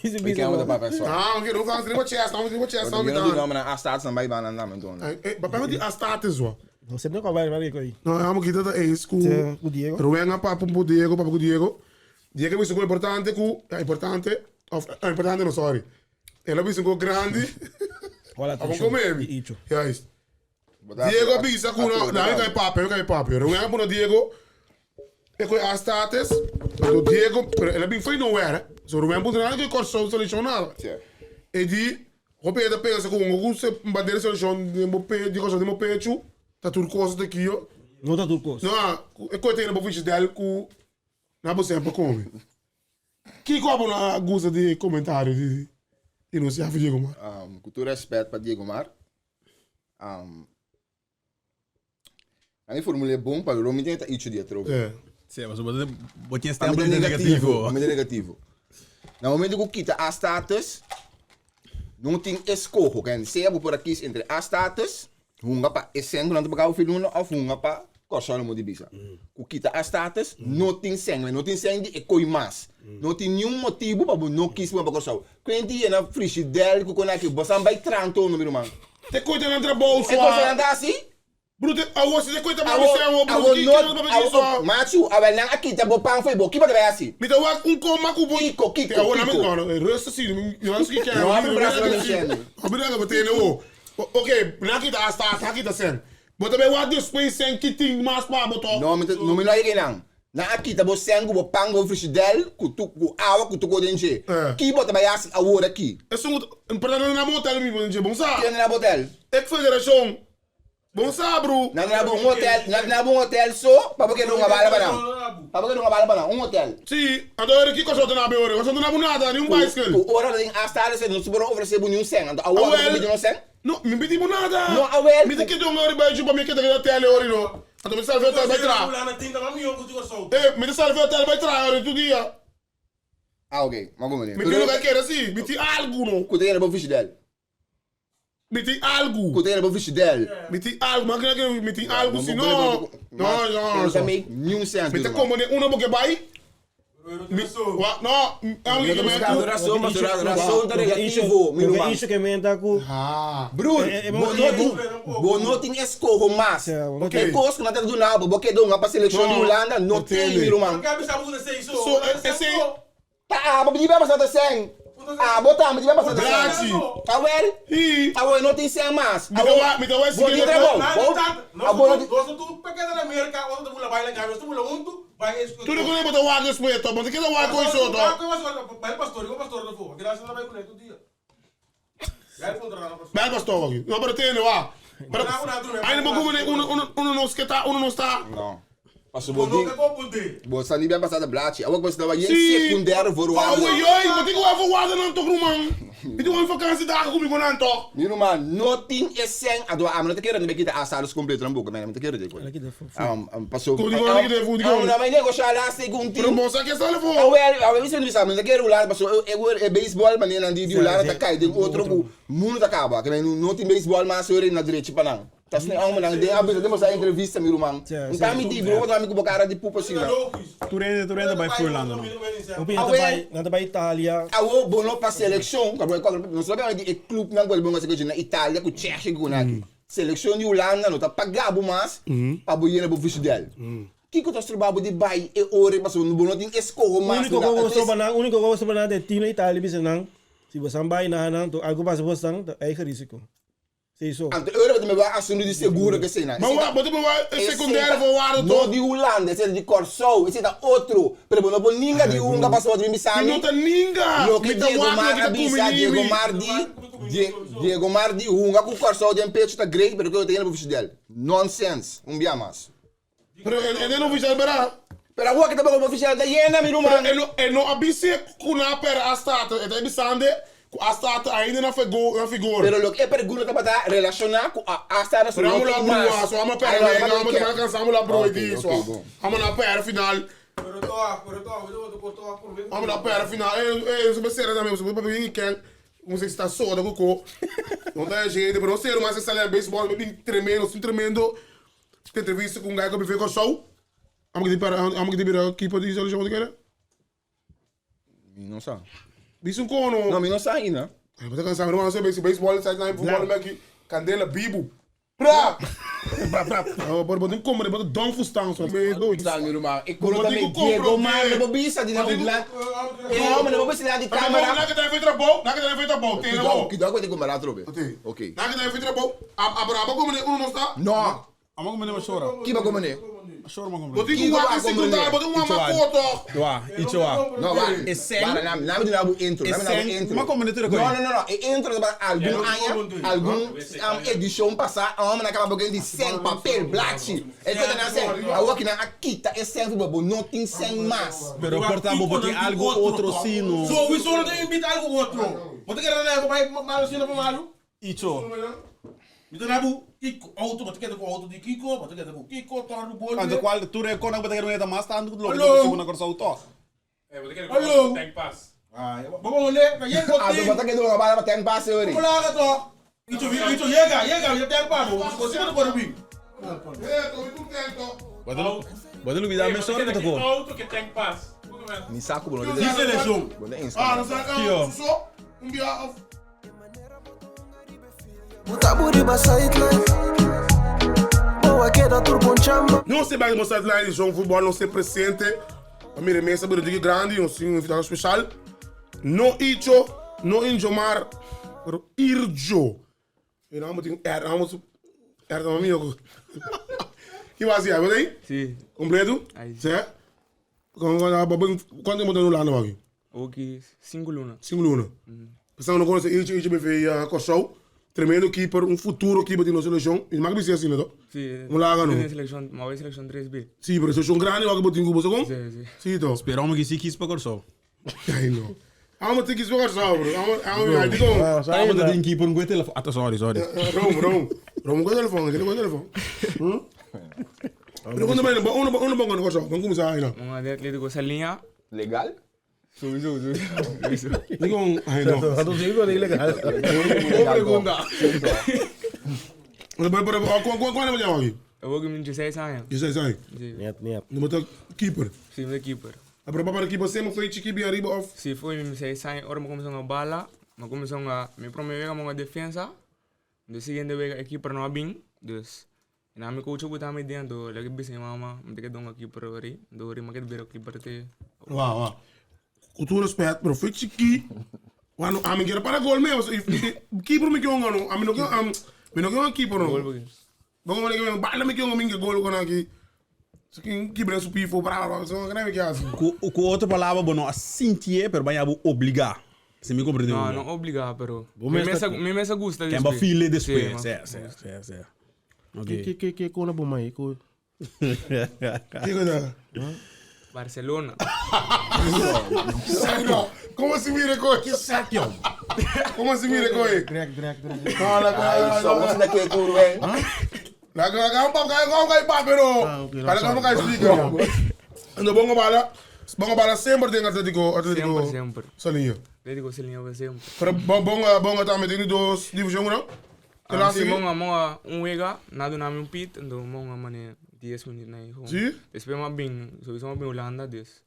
S4: Ik ken wat de papa is.
S3: Ah, oké, não faz nem chess, não tem chess, não
S4: Ik
S3: me
S4: ben
S3: dá.
S4: maar naar staat dan bij baan en dan doen.
S3: Eh, papai, wat die status wa.
S5: Você não vai vai aí.
S3: No, amo kita ta eens ku.
S5: O Diego.
S3: Ruben papo po Diego, papo com Diego. Diego é muito importante ku, é importante, of, é importante no sorry. Ela é muito grande.
S5: Olha,
S3: Vamos comer.
S5: Icho.
S3: Juist. Diego bisa ku no, na kai papo, kai papo. Ruben po Diego. E ko a status. Do Diego, pero ela bem foi nowhere. So Ruben po na que corso selecionado. E di, hope da pensa com um se bandeira seleção de mo pe, di cosa de mo pecho, tá turcoso daqui, ó.
S5: Não tá turcos.
S3: No, e ko tem na ficha del ku na bo sempre come. Ki ko na gusta de comentário de de não se afa Diego Mar.
S4: Um, com todo respeito para Diego Mar. Um, a minha fórmula é bom para o Romeo tem isso de outro.
S3: É.
S6: Cê, mas você botinha
S4: A
S6: sempre
S4: mim é negativo. A
S6: negativo.
S4: mim é negativo. No momento que eu quita a status, não tem escorro. Quer dizer, se eu por aqui entre a status, hunga pa essendo não te pagar o filho of hunga pa corso no de bisa. Ku kita a status, não tem sangue, não tem sangue e coi mais. Não tem nenhum motivo para não quis para corso. Quando é na frigideira, que quando aqui, você vai tranto no meu irmão.
S3: Te coita na entra bolso.
S4: É corso não assim?
S3: Bruto, a você te coita para
S4: Awo,
S3: você, o
S4: awo
S3: bruto, que
S4: not,
S3: que para você.
S4: awo, machu, awo lang akita bo pang foi bo, kiba de assim.
S3: Me dá um coma com
S4: Kiko, Kiko,
S3: Te agora
S4: Kiko.
S3: não, não, rustig zie, je was ik
S4: No, abre braço na minha
S3: Obrigado, você não. Ok, na kita a status, aqui sen. But também what this space sen kiting mas pa boto.
S4: No, no me lo lang. Na akita bo sengu bo pang bo frigideira, ku tu ku awa ku tu ko denje.
S3: Eh.
S4: Kiba de assim awo aqui.
S3: É só um para na motel mi bom bom sa.
S4: Kien na hotel.
S3: Ik federação. Bom sa, bro.
S4: Na na bom hotel, na na bom hotel so, pa porque não bala ba não. Pa porque não bala ba não, um hotel.
S3: Sim, adoro que coisa na beore, coisa na nada, nenhum bicycle.
S4: Ku ora den a status no se boro oferecer bo nenhum sen, então awo
S3: Awel.
S4: bo não sen.
S3: No, mi pidi bo nada.
S4: No, awel.
S3: Mi ta keda un ora bai pa mi keda keda tele ori no. Anto mi ta sali hotel bai traha. Eh, mi ta sali hotel bai traha ori tur dia.
S4: Ah, ok. Ma como ne?
S3: Mi tin loke kere si, mi tin algu no.
S4: Ku ta yena bo fishidel.
S3: Mi tin algu.
S4: Ku ta yena bo fishidel.
S3: Mi tin algu, ma kere kere mi tin algu si no. No, no.
S4: No ta make niun sense.
S3: Mi ta como ne uno bo ke bai. Mi, wa, no,
S4: Mi ta buscando razon, pasobra razon ta relativo, mi ruman.
S5: Loke Isho ke menta ku.
S4: Broer, bo no tin, bo no tin eskoho mas. E kos ku nan ta duna bo, bo keda hunga pa selekshon di Hulanda, no tin, mi ruman.
S3: So, esei.
S4: Ta abo di bia pasá ta sèn. Abo tambe di bia pasá ta sèn. Awel, awor e no tin sèn mas. Awor, bo tin trabou. Bo, abo no tin.
S3: Tur e kos bo ta wak despues to, bo ta keda wak koe so to. Bai pastor aki. No, pero tende wak. Pero ainda bo kuma uno uno uno nos ke ta, uno nos ta.
S4: No. Paso bo di, bo sa ni bien pasá ta blachi. Awor bo estaba yen
S3: Sí.
S4: secundaire voorwaarden.
S3: Awor yoy, bo tin ku wak voorwaardennan toch ruman. Mi tin wak vakantiedagen ku mi ku nan toch.
S4: Mi ruman, no tin e sèn. Anto ami no ta kere mi kita a salos completo nan boka, mi no ta kere di koe. Paso,
S3: Ku di koe, ku di koe, di koe.
S4: Ami no a negoshá laatste ku un
S3: Pero
S4: tin.
S3: bo sa ke sali for.
S4: Awel, awel mi siempre bisa, mi no ta kere Hulanda, paso e e baseball manera nan di di Hulanda ta kai den otro ku mundu ta kaba. Ke men no tin baseball mas ora na drechi pa nan. Ta asina e hombernan den a bisa den boso entrevista mi ruman. Un ta mi di bro mi ku bo kara di pupa asina.
S6: Tur hende tur hende ta bai Furlanda no.
S5: Hopi nan ta bai nan ta bai Italia.
S4: Awo bo no pa selekshon nos ta papia di e clubnan ku bo a na Italia ku Tsjechië ku nan aki. Selekshon di Hulanda no ta paga bo mas pa bo yena bo vishidel. Kiko ta stroba bo di bai e ora pasobra bo no tin eskoho mas.
S5: Uniko ku bo stroba nan uniko ku bo stroba nan ta e team na Italia bisa nan si bosan bai na nan to algu pasa bosan ta eigen risiko. Sí, so.
S4: Anto ora bo ta meba asuntu di seguro ke esei nan.
S3: Ma wa, bo ta meba e secundaire voorwaarden
S4: No
S3: toch?
S4: di Hulanda, esei ta di Kòrsou, esei ta otro. Pero bo no por ninga di hunga pasobra bo ta bin bisa
S3: Mi
S4: mi.
S3: no ta ninga!
S4: Loke
S3: Mi ta
S4: Diego
S3: wak
S4: Mar
S3: loke
S4: a
S3: ta
S4: bisa,
S3: kumini
S4: Diego
S3: mi.
S4: Mar di, Diego Mar di hunga ku Kòrsou den pecho ta great, pero ke bo ta yena bo fishidel. Nonsense. Un bia mas.
S3: Pero e no oficial bera.
S4: Pero awor ke ta bo oficial ta yena mi ruman.
S3: Pero e no e no a bis'é ku nan a pèrdè a Staten. E ta bisande ku a Staten ainda na na figor.
S4: Pero loke e pregunta tabata relashoná ku a a Staten su
S3: Pero
S4: no
S3: amo la
S4: tin
S3: brua,
S4: mas.
S3: so amo a pèrdè
S4: Ai,
S3: wega, amo ta alkansá amo la brua
S4: Ok,
S3: di, so
S4: ok, bon.
S3: amo na pèrdè final. Amo na pèrdè final. E e su mester tambe, su papia bin ken, un se sta soda ku ko. No ta e gente, pero no seru mas e sali na baseball, mi bin tremendo, sin tremendo. Te entrevista ku un guy ku bive Kòrsou. Amo ki para, amo ki ta bira keeper di seleccion di kere?
S4: Mi no sa.
S3: Bisa un kono.
S4: No, mi no sa ainda.
S3: Ay, bo ta kansa, mi no sa base baseball sa na futbol me aki. Kandela bibu. Pra!
S5: Pra, pra.
S3: Oh, pero bo tin komprende, bo ta don fustan so.
S4: Sa mi ruman, e kono ta me Diego Mar, no bo bisa di na Hulanda. E homber no bo bisa di camera.
S3: Na ki ta e trabou, na ki ta e trabou, tene bo.
S4: Cuidado cu e te atrobe. Ok.
S3: Na ki ta e trabou, abraba como ne uno no sta.
S4: No.
S6: Amo come ne ma shora.
S4: Ki ba come ne?
S6: Shora ma come.
S3: Bo tin ku wak e secundario, bo tin un wak makoto.
S6: Wa, icho wa.
S4: No, wa.
S6: E sen.
S4: Wa, na na mi duna bo intro, na mi duna bo intro.
S6: Ma come ne tura
S4: No, no, no, no. E intro ta algun aña, algun edicion pasa, a homber nan kaba bo di sen, papel, blachi. E kota nan sen. Awor ki nan a kita e sen fu bo, bo no tin sen mas.
S6: Pero por ta bo bo tin algo otro si no.
S7: So wi solo ta invita algo otro. Bo ta kere na bo bai malo sino pa malo?
S6: Icho.
S7: Mi ta na bu Kiko auto, bo ta keda ku auto di Kiko, bo ta keda ku Kiko, tornu bolbe.
S6: Anto kual tur e konan ku bo ta kere mira ta mas tantu ku loke ta posibel na Kòrsou tòg.
S7: Hallo. Ai, bo bon le, ka yen bo
S4: Anto
S7: tin.
S4: bo ta keda un bala pa tank pas ori.
S7: Bo laga tòg. Icho, icho yega, yega, ya tank pas. Bo si bo ta kore bin.
S6: Bo ta lubida mesora bo ta ko.
S4: Mi sa ku bo no ta.
S7: Di selekshon.
S4: Bo ta eens.
S3: Ah, no sa,
S6: Kio.
S3: so, un bia of. Nos te bai nos sideline di Jong Voetbal, nos te presente. Pa mira mesa bira diki grandi, nos tin un invitado special. No Icho, no Injomar, pero Irjo. E nan tin R, nan su R ta mami yoko. Ki was ya, bo tei?
S8: Si.
S3: Completo?
S8: Ai.
S3: Se? Cuanto tempo ta Hulanda waki?
S8: Oki sinku luna.
S3: Sinku luna. Pensando no conoce Icho, Icho BV Kòrsou. Tremendo keeper, un futuro keeper di nos seleccion. I mak bisa asina to?
S8: Si.
S3: Un laga no.
S8: Den seleccion, ma bai seleccion 3B.
S3: Si, pero seleccion grandi wak bo tin ku bo, sa kon?
S8: Si, si.
S3: Si to.
S6: Spera omo ki si kis pa Kòrsou.
S3: Ai no. Amo te kies voor zo, bro. Amo, amo, ai, digo.
S6: Tava da tin keeper un telefone. Ah, sorry, sorry.
S3: Rome, Rome. Rome, com telefone, aquele com telefone. Hum? Pero quando vai, uno, uno bongo no corso, vamos começar aí, não.
S8: Mga de Atlético Salinha.
S4: Legal?
S8: Sowieso, sowieso. Sowieso.
S3: Digo, ai, não.
S5: Dat is ook wel illegaal.
S3: Boa pergunta. Pero, pero, pero, com qual é o aqui?
S8: Eu vou que me 16 anos.
S3: 16 anos.
S8: Sim,
S5: Net, net.
S3: No bota keeper.
S8: sim, de keeper.
S3: A para para keeper sempre foi chiqui arriba of.
S8: Se foi me 16 anos, ora me começou a bala, me começou a me primeira vez uma defesa. De siguiente vez a keeper não bem, dus na mi coach botar me dentro, lagi bisa mama, me que donga keeper ori, dori me que biro keeper te.
S3: Uau, uau. Com todo respeito, pero foi chiqui. Mano, a mim quero para gol mesmo. Keeper me que um ano, a mim não quero, a mim não quero um keeper
S8: Gol
S3: não.
S8: porque
S3: Vamos ver que bala me que um minha gol com aqui. Só que keeper é supifo, brava, brava, só que não é que assim.
S6: Com, com outra palavra, bueno, a sentir, pero vai a obrigar. Se me compreendeu?
S8: Não, não obrigar, pero
S5: Bom,
S8: me
S5: mas
S8: mesa
S5: tá-
S8: me mesa gusta
S6: Quem ba file depois.
S8: Sim,
S6: Sim, sim, sim, sim. Ok.
S5: Que, que, que, que, bom aí? Que
S3: Que coisa?
S8: Barcelona.
S3: Sério? Como assim mira coi?
S7: Que saque, ó.
S3: Como assim mira coi?
S5: Drek, drek, drek.
S3: Fala,
S4: Ai, só você daqui é curo, hein?
S3: La la la pa ka ka ka pa pero.
S5: Ah, ok,
S3: Para ka ka explica. Ando bongo bala. Bongo bala sempre tem Atlético, Atlético.
S8: Sempre, sempre.
S3: Salinha.
S8: Atlético Salinha vai sempre.
S3: Pero bongo bongo também tem dois divisão não?
S8: Ah,
S3: Classe.
S8: sim, monga monga um wega, nada na mi pit, então monga mane 10 minutos na aí.
S3: Sim?
S8: Depois uma bem, sowieso uma bem Holanda des.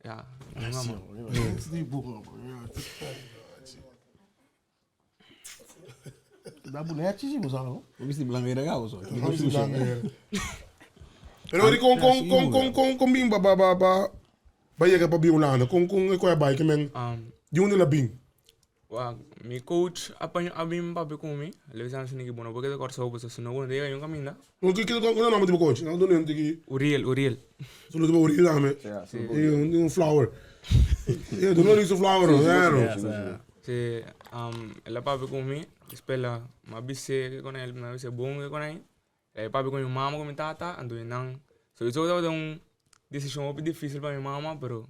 S8: Ja, monga man.
S7: Da bonete, sim, você não?
S6: Vamos se blanquear agora, só.
S3: Pero ori com com com com com com bim ba ba ba ba. Ba yega pa bi Holanda com com e ko ba que men. De onde la bim?
S8: Wa, mi coach apanho abim papi com mi, le disse assim que bueno, porque de corso pues se no bueno, diga yo caminda.
S3: O que que qual é o nome do coach? Não do nem que
S8: Uriel, Uriel.
S3: Solo do Uriel lá, me. Um flower. É, do não isso flower, não é?
S8: Se um, ela papi com mi, espela, ma bise com ele, ma bise bom com ele. Eh papi com mi mama com mi tata, ando nang. So isso deu um decisão um difícil para mi mama, pero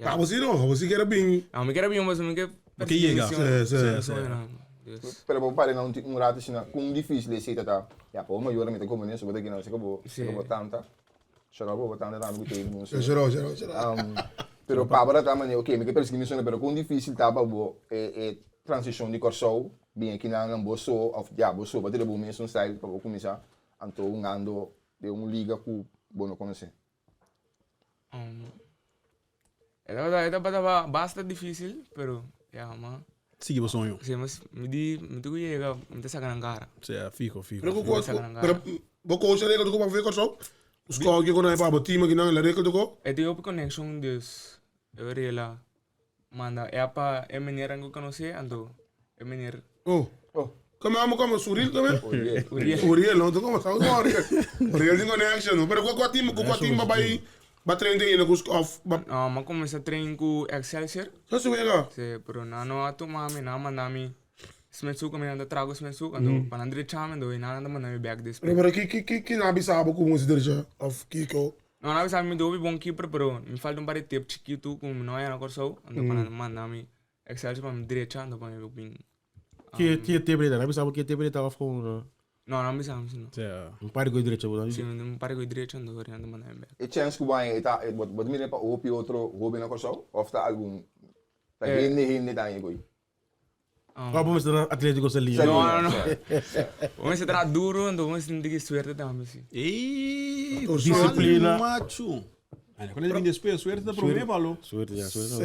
S3: Ah, você não, você quer bem.
S8: Ah, me quero bem, mas me quero
S6: Que chega.
S3: Sim, sim, sim.
S4: Pero vou parar um, um rato assim, com difícil esse tá. Ja, pô, mas eu me como nisso, vou ter que não, sei que vou, sei que vou tanta. Chorou, vou tanta, tá, não tem não sei.
S3: Chorou, chorou, chorou.
S4: Pero para tá, mano, ok, me que perseguir missão, pero com difícil tá, vou é é transição de corso, bem aqui na não vou só, of ja, vou só, bater bom mesmo style para começar, anto um ando de um liga com bom não conhecer.
S8: Era era estava bastante difícil, pero ja, man.
S6: Sigue o sonho.
S8: Sim, mas me di, me tu chega, me te saca na cara.
S6: Sim, fico, fico.
S3: Pero com pero vou coach ali que tu para ver corso. Os coach que quando é para time que não é que tu ko.
S8: Eu tenho connection dus eu rela manda é pa é meneer que eu conheci, ando é meneer.
S3: Oh.
S4: Oh.
S3: Como amo como Suril também?
S4: Uriel.
S8: Uriel.
S3: Uriel, não, tu como sabe Uriel. Uriel tem connection, pero com qual time, com qual time vai ba trein in de of ba
S8: Não, mas começa a treino com Excelsior.
S3: Só se vega.
S8: Sim, pero não não atu mami, não manda mi. Smetsu kami nanda trago smetsu, ando pa nandre chame do ina nanda manda mi back this.
S3: Pero pero que que que que na bisabo como se diz of Kiko.
S8: Não, não sabe me do bom keeper, pero me falta um par de tip chiquito como não era corso, ando pa nanda manda mi Excelsior pa mi direita, ando pa mi bem.
S5: Que que tempo ele tá? Não sabe que tempo ele tava com
S8: Não, não me sabe, não.
S5: um par de coisa direito,
S8: Sim, um par de coisa direita, ando ando manda mi back.
S4: E chance que vai eta bot bot mire pa opi outro hobby na corso, of tá algum tá henne henne tá aí coi.
S5: Qual bom está Atlético Salinha?
S8: Não, não, não. Vamos se tratar duro, então vamos sentir que suerte também, sim.
S6: Ei,
S5: Disciplina.
S6: Macho. Quando ele vem depois, suerte da promê, falou.
S5: Suerte, já, suerte.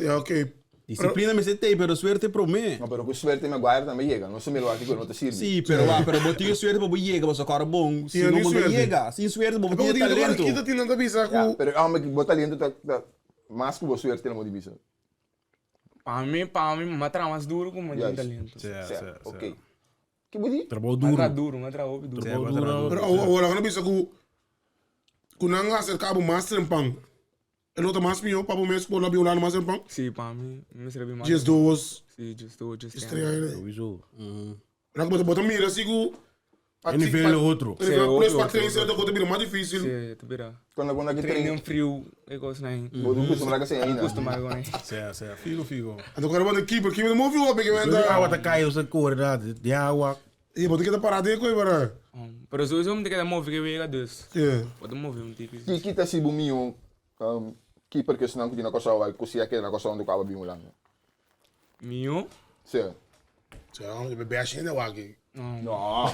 S3: É, ok.
S6: Disciplina me sentei, pero suerte promê.
S4: No, pero com suerte me guarda também chega, não se me lo aqui que não te sirve.
S6: Sim, pero va, pero botinho suerte para chega, você cara bom. Se não
S3: suerte.
S6: chega, sem suerte,
S3: Pero
S6: botinho
S3: digo,
S6: talento.
S3: Kita tinha nada bisa
S4: Ja,
S3: com
S4: pero ah, maar bot talento tá tá mais que boa suerte não divisa.
S8: Para mim, para mim, matra mais duro como
S4: Juist.
S8: tem talento.
S4: Certo, ok. Que budi?
S5: Trabalho
S8: Matra
S5: duro.
S8: duro, matra duro.
S5: Trabalho duro.
S3: Pero agora não bisa com com não acercar o master em pão. El outro mais meu, papo mesmo, por lá biolar mais em pão.
S8: Sim, para mim, me serve mais.
S3: Dias dois,
S8: Sim, just dois, just
S3: três.
S5: Sowieso.
S3: Lá que bota mira, sigo. Pa
S5: E nivel
S3: pa-
S5: otro.
S3: E nivel
S8: Sí,
S3: plus pa
S8: otro,
S3: train
S8: otro.
S3: cierto cosa bira mas difícil.
S8: Sí, te bira.
S4: Cuando cuando aquí
S8: Trein
S4: train,
S8: en frio, e cos na.
S4: bo no costuma que ainda.
S8: Costuma con aí.
S6: Sea, sea, figo, figo.
S3: Anto quero banda keeper, keeper no move op, ik ben
S5: De água tá caindo, você corre, né? De água.
S3: E bota que tá parado aí, coi, para.
S8: Pero sowieso moet ik dat move wega dus.
S3: Yeah.
S8: Wat een move um typisch.
S4: Ki kita si bumio um, keeper que senão que na cosa vai cosia que na cosa onde acaba bem lá.
S8: Mio?
S4: Sim.
S3: Tchau, eu bebe a xena aqui.
S4: No, no.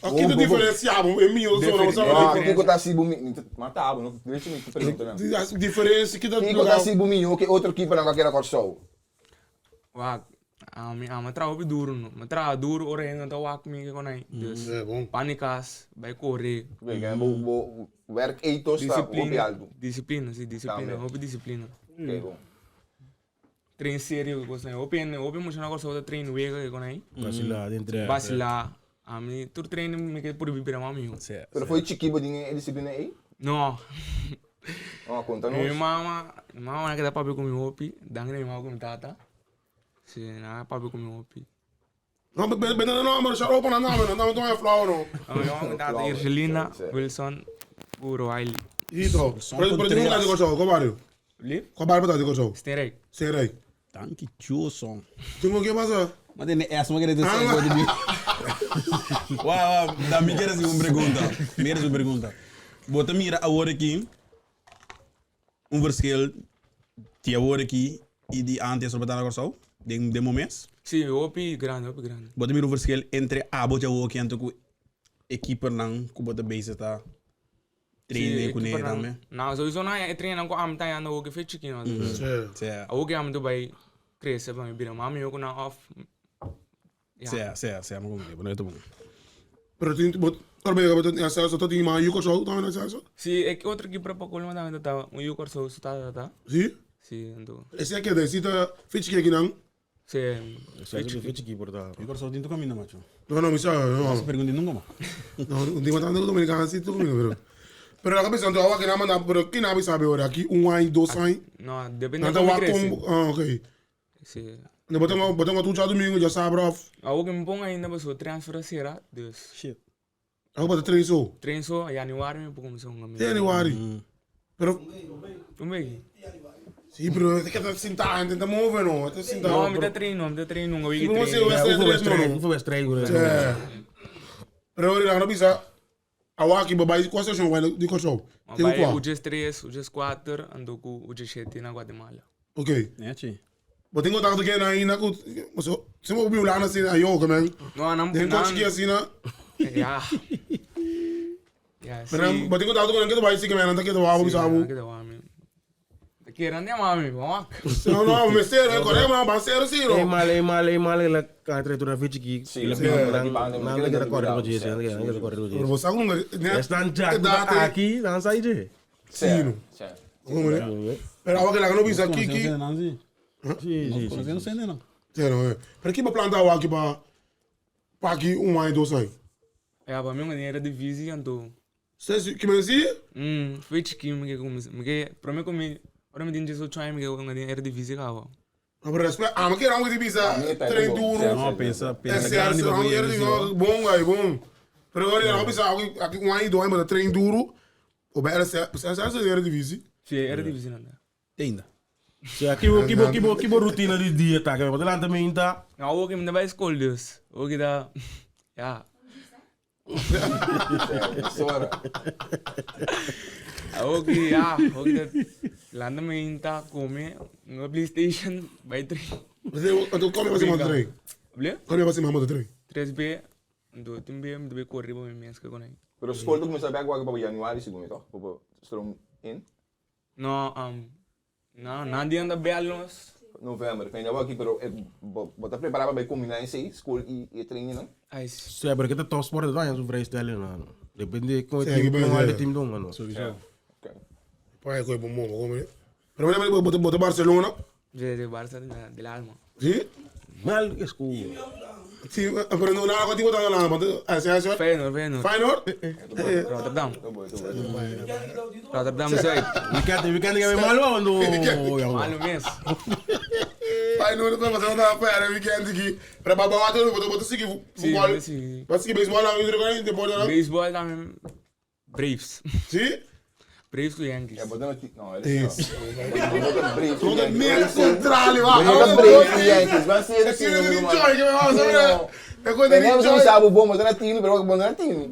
S3: Aqui do diferenciado, é mio, só não sabe.
S4: Ah, que tá si bumio, matava, não deixa me perguntar não.
S3: A diferença que dá
S4: Que tá si bumio que outro keeper não quer corso.
S8: Wak, a mi a ma op duro no. Ma tra duro ora ainda tá wak mi con aí. Dus.
S3: É bom.
S8: Panicas, vai correr.
S4: Vem, bo bo werk ethos tá op
S8: Disciplina.
S4: alto.
S8: Disciplina, sim, disciplina,
S4: Também.
S8: op disciplina.
S4: Ok, bom.
S8: Trein sério, coisa aí. Open, open muito na coisa outra treino wega con aí.
S5: Vacilar, entre.
S8: Vacilar. A mim, tu treino me que por vibrar mami.
S6: Sea,
S4: Pero foi chiquibo dinge disciplina aí?
S8: Não.
S4: Oh, conta
S8: Minha
S4: nos.
S8: mama, minha mama que dá papo com meu opi, dá minha mama com tata. Sim, na papo com meu opi.
S3: Não, ben ben não, mas já opa na não, não, não, não é flower não.
S8: A minha mama com tata Irgelina, Wilson, Guru Wiley.
S3: Ito. Pero pero não tá de coisa, qual barrio?
S8: Live?
S3: Qual barrio tá de coisa?
S8: Sterek.
S3: Serei.
S6: Dank je, son.
S3: Tu que passa?
S6: Maar de essa uma querer dizer de mim. Uau, uau, da me queres uma pergunta. Me queres uma pergunta. Bota mira agora aqui um verschil die agora aqui e die antes sobre a corso de de momento.
S8: Sim, opi grande, opi grande.
S6: Bota mira um verschil entre a bota o aqui antes com equipe não com bota base tá treine com ele também.
S8: Não, sowieso não é treino com am tá ando o que fez chiquinho.
S3: Sim.
S6: Sim.
S8: O que am tu vai crescer para me virar mami eu com na off.
S6: Sim, sim, sim, mas como é, bom.
S3: Pero tu bot Ora bem, bot essa só tem mais yuko só, tá na essa.
S8: Sim, é que outro que para pouco mas tá um yuko só tá tá.
S3: Sim?
S8: Sim, então.
S3: Esse aqui é da cita fitch que não.
S8: Sim.
S5: Fez aqui, porta.
S6: Eu corso tinto caminho, macho.
S3: Não, não, me sabe, não.
S6: Pergunta nunca mais.
S3: Não, não tem matando dominicano assim, tu comigo, pero. Pero la cabeça então, que não manda, pero quem não sabe agora aqui um ano, dois anos.
S8: Não, depende
S3: Não
S8: de
S3: tá
S8: como
S3: wa
S8: cresce.
S3: com, ah, ok.
S8: Sim.
S3: Não botamos, botamos tu já domingo, já sabe, off.
S8: A o que me põe ainda passou transfer será, dus.
S6: Shit.
S3: Agora bota três só.
S8: Treino só januário me põe começou um
S3: Januário. Pero
S8: Um bem.
S3: Sim, pero é que tá sentar, tenta mover, não, tá sentar.
S8: Não, me dá treino, me dá treino, um week
S3: Sim, você
S8: treino.
S3: vai ser três, mano.
S5: Foi estreia,
S3: É. Pero agora não precisa. Awaki babai, qual é o show? Vai de qual show? Tem
S8: Vai
S3: qual?
S8: o G3, o G4, andou com o G7 na Guatemala.
S3: Ok.
S6: Né, tio?
S3: Botei contato com aí na com, se eu ouvi lá na cena aí, eu também.
S8: Não, não,
S3: Tem coach que assim na.
S8: Ja. Ja,
S3: Pero
S8: sim.
S3: botei contato com que vai se que me anda que do abo sabe.
S8: Que do mami. Queiran de mami, vamos.
S3: Não, não, me sério, corre, mas vai ser assim,
S5: É
S3: não.
S5: mal, é mal, é mal, ela cai tu na ficha aqui.
S4: Sim,
S5: Ela
S4: sim,
S5: não
S4: sim.
S5: não quer correr com isso, não quer correr com
S3: Pero
S5: isso.
S3: você sabe como né?
S5: Estão já aqui, não sai de.
S4: Sim. Sim.
S3: Como né? Pero agora que lá não precisa aqui que.
S6: Não,
S5: Sim, sim, sim.
S6: não sei não.
S3: Sério, é. Pero que para plantar o aqui para para aqui um ano, dois anos.
S8: É, para mim uma era divisa, então.
S3: Você que me disse?
S8: Foi chiquinho, me que come, me que, para mim come, ora me tem 18 anos, me que uma era divisa cá,
S3: Não, pero respeito, ah, mas que era um que precisa treino duro.
S6: Não, pensa,
S3: É
S6: pensa
S3: certo,
S6: grande
S3: não,
S6: para
S3: era de bom, aí, bom. Pero agora não precisa aqui aqui um ano, dois anos, mas treino duro. O BR é era divisa.
S8: Sim, era divisa não.
S6: Ainda.
S5: Sim, aqui aqui aqui aqui rotina de dia tá, que vai lá também tá.
S8: Não, o que me dá vai escola, Deus. O que dá, ja.
S4: Sora.
S8: O que, ja, o que dá, lá também tá come, no PlayStation, vai treino.
S3: Você, então como você manda treino?
S8: Blê?
S3: Como você manda treino?
S8: 3B, do também me deve correr para mim, que com aí.
S4: Pero school tu começa a pegar para januário segundo, toch? Para stroom in
S8: Não, não, nada anda belos.
S4: november. Ik weet niet wel, pero wat dat preparar para combinar em school e e treino, não?
S8: Ai,
S5: Sim, porque tá top sport tá, é vrijstelling, não. Depende com o
S3: Sim,
S5: time,
S3: que
S5: com
S3: bem,
S5: o time do mano.
S6: Sowieso.
S4: Ok.
S3: Pai, coi bom, bom, como é? Pero bota bota bota Barcelona.
S8: de de Barça del alma.
S3: Sim?
S5: Mal escudo.
S3: Sim, pero não nada contigo tá lá, mas é é
S8: Feyenoord, Feyenoord.
S3: Feyenoord?
S8: Rotterdam.
S4: Tô bom, tô bom.
S8: Rotterdam Zuid.
S5: Weekend, weekend que é malo quando
S8: Malo mesmo.
S3: bai no pa sa ta fere weekend aki. Pero ba ba water bo bo sigui
S8: Sí,
S3: futbol.
S8: sí.
S3: Bo sigui baseball na mi deporte na.
S8: Baseball tambe Braves.
S3: Sí?
S8: Braves ku Yankees.
S4: Ja, but dan no,
S3: Yes.
S4: Braves.
S3: Todo meer contrale wa.
S4: Bo Braves e Yankees, maar zie
S3: Ik zie het niet joy, ik ben wel zo. Ik wil
S4: Nee,
S3: niet
S4: nee,
S3: joy.
S4: sabe bom, mas na time, pero bom na time.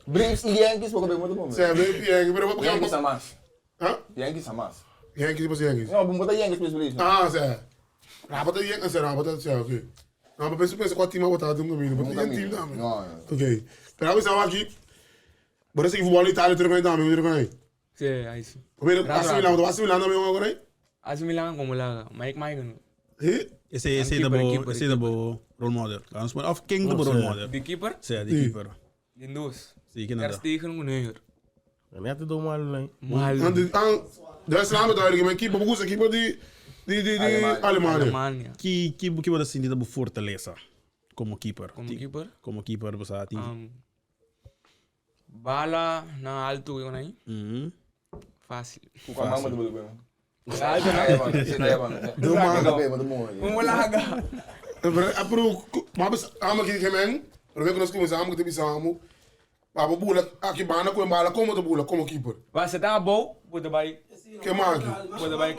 S4: Braves e Yankees, porque bem muito bom.
S3: Zij Braves Yankees, pero wat
S4: Yankees a mais.
S3: Huh?
S4: Yankees a mais.
S3: Yankees was Yankees.
S4: Não, bom botar Yankees mas Braves.
S3: Ah, zij. Rabot Yankees, rabot zij, oké. Nou, maar penso penso qual team botar um caminho, botar um team também.
S4: Não, não.
S3: Oké. Pero we zijn aqui. Bora seguir futebol Itália, terug naar dame, terug naar.
S8: Sí, ahí sí.
S3: Probeer
S8: Rato,
S3: AC Milan, AC Milan também agora aí.
S8: AC Milan como laga. Mike Mike no.
S3: Hé?
S6: Esse esse
S8: Keeper,
S6: da bo,
S8: keeper,
S6: esse da bo role model. Vamos pôr of king da bo role model.
S8: De keeper?
S6: Sim, de keeper.
S8: De dos.
S6: Sim, que
S8: Ter
S6: nada.
S8: Stegen com Neuer.
S7: Net do mal, né?
S8: Malo.
S3: Aan de aan Duitsland duidelijk, mijn keeper, begoes, keeper die die die die Alemania.
S8: Alemanha.
S6: Que que que você sente da bo fortaleza como keeper?
S8: Como keeper?
S6: Como keeper, você tem.
S8: Bala na alto que aí.
S6: Mhm.
S8: Fácil.
S4: O mama do bom.
S8: Alto na.
S3: Doe maar.
S8: Como laga.
S3: Pero maar bes amo que que men, pero we kunnen komen samen que te samen. Maar we boelen, aqui bana com bala como te boelen como keeper.
S8: Vai você tá bom, bota vai.
S3: Que maak.
S8: Bota vai.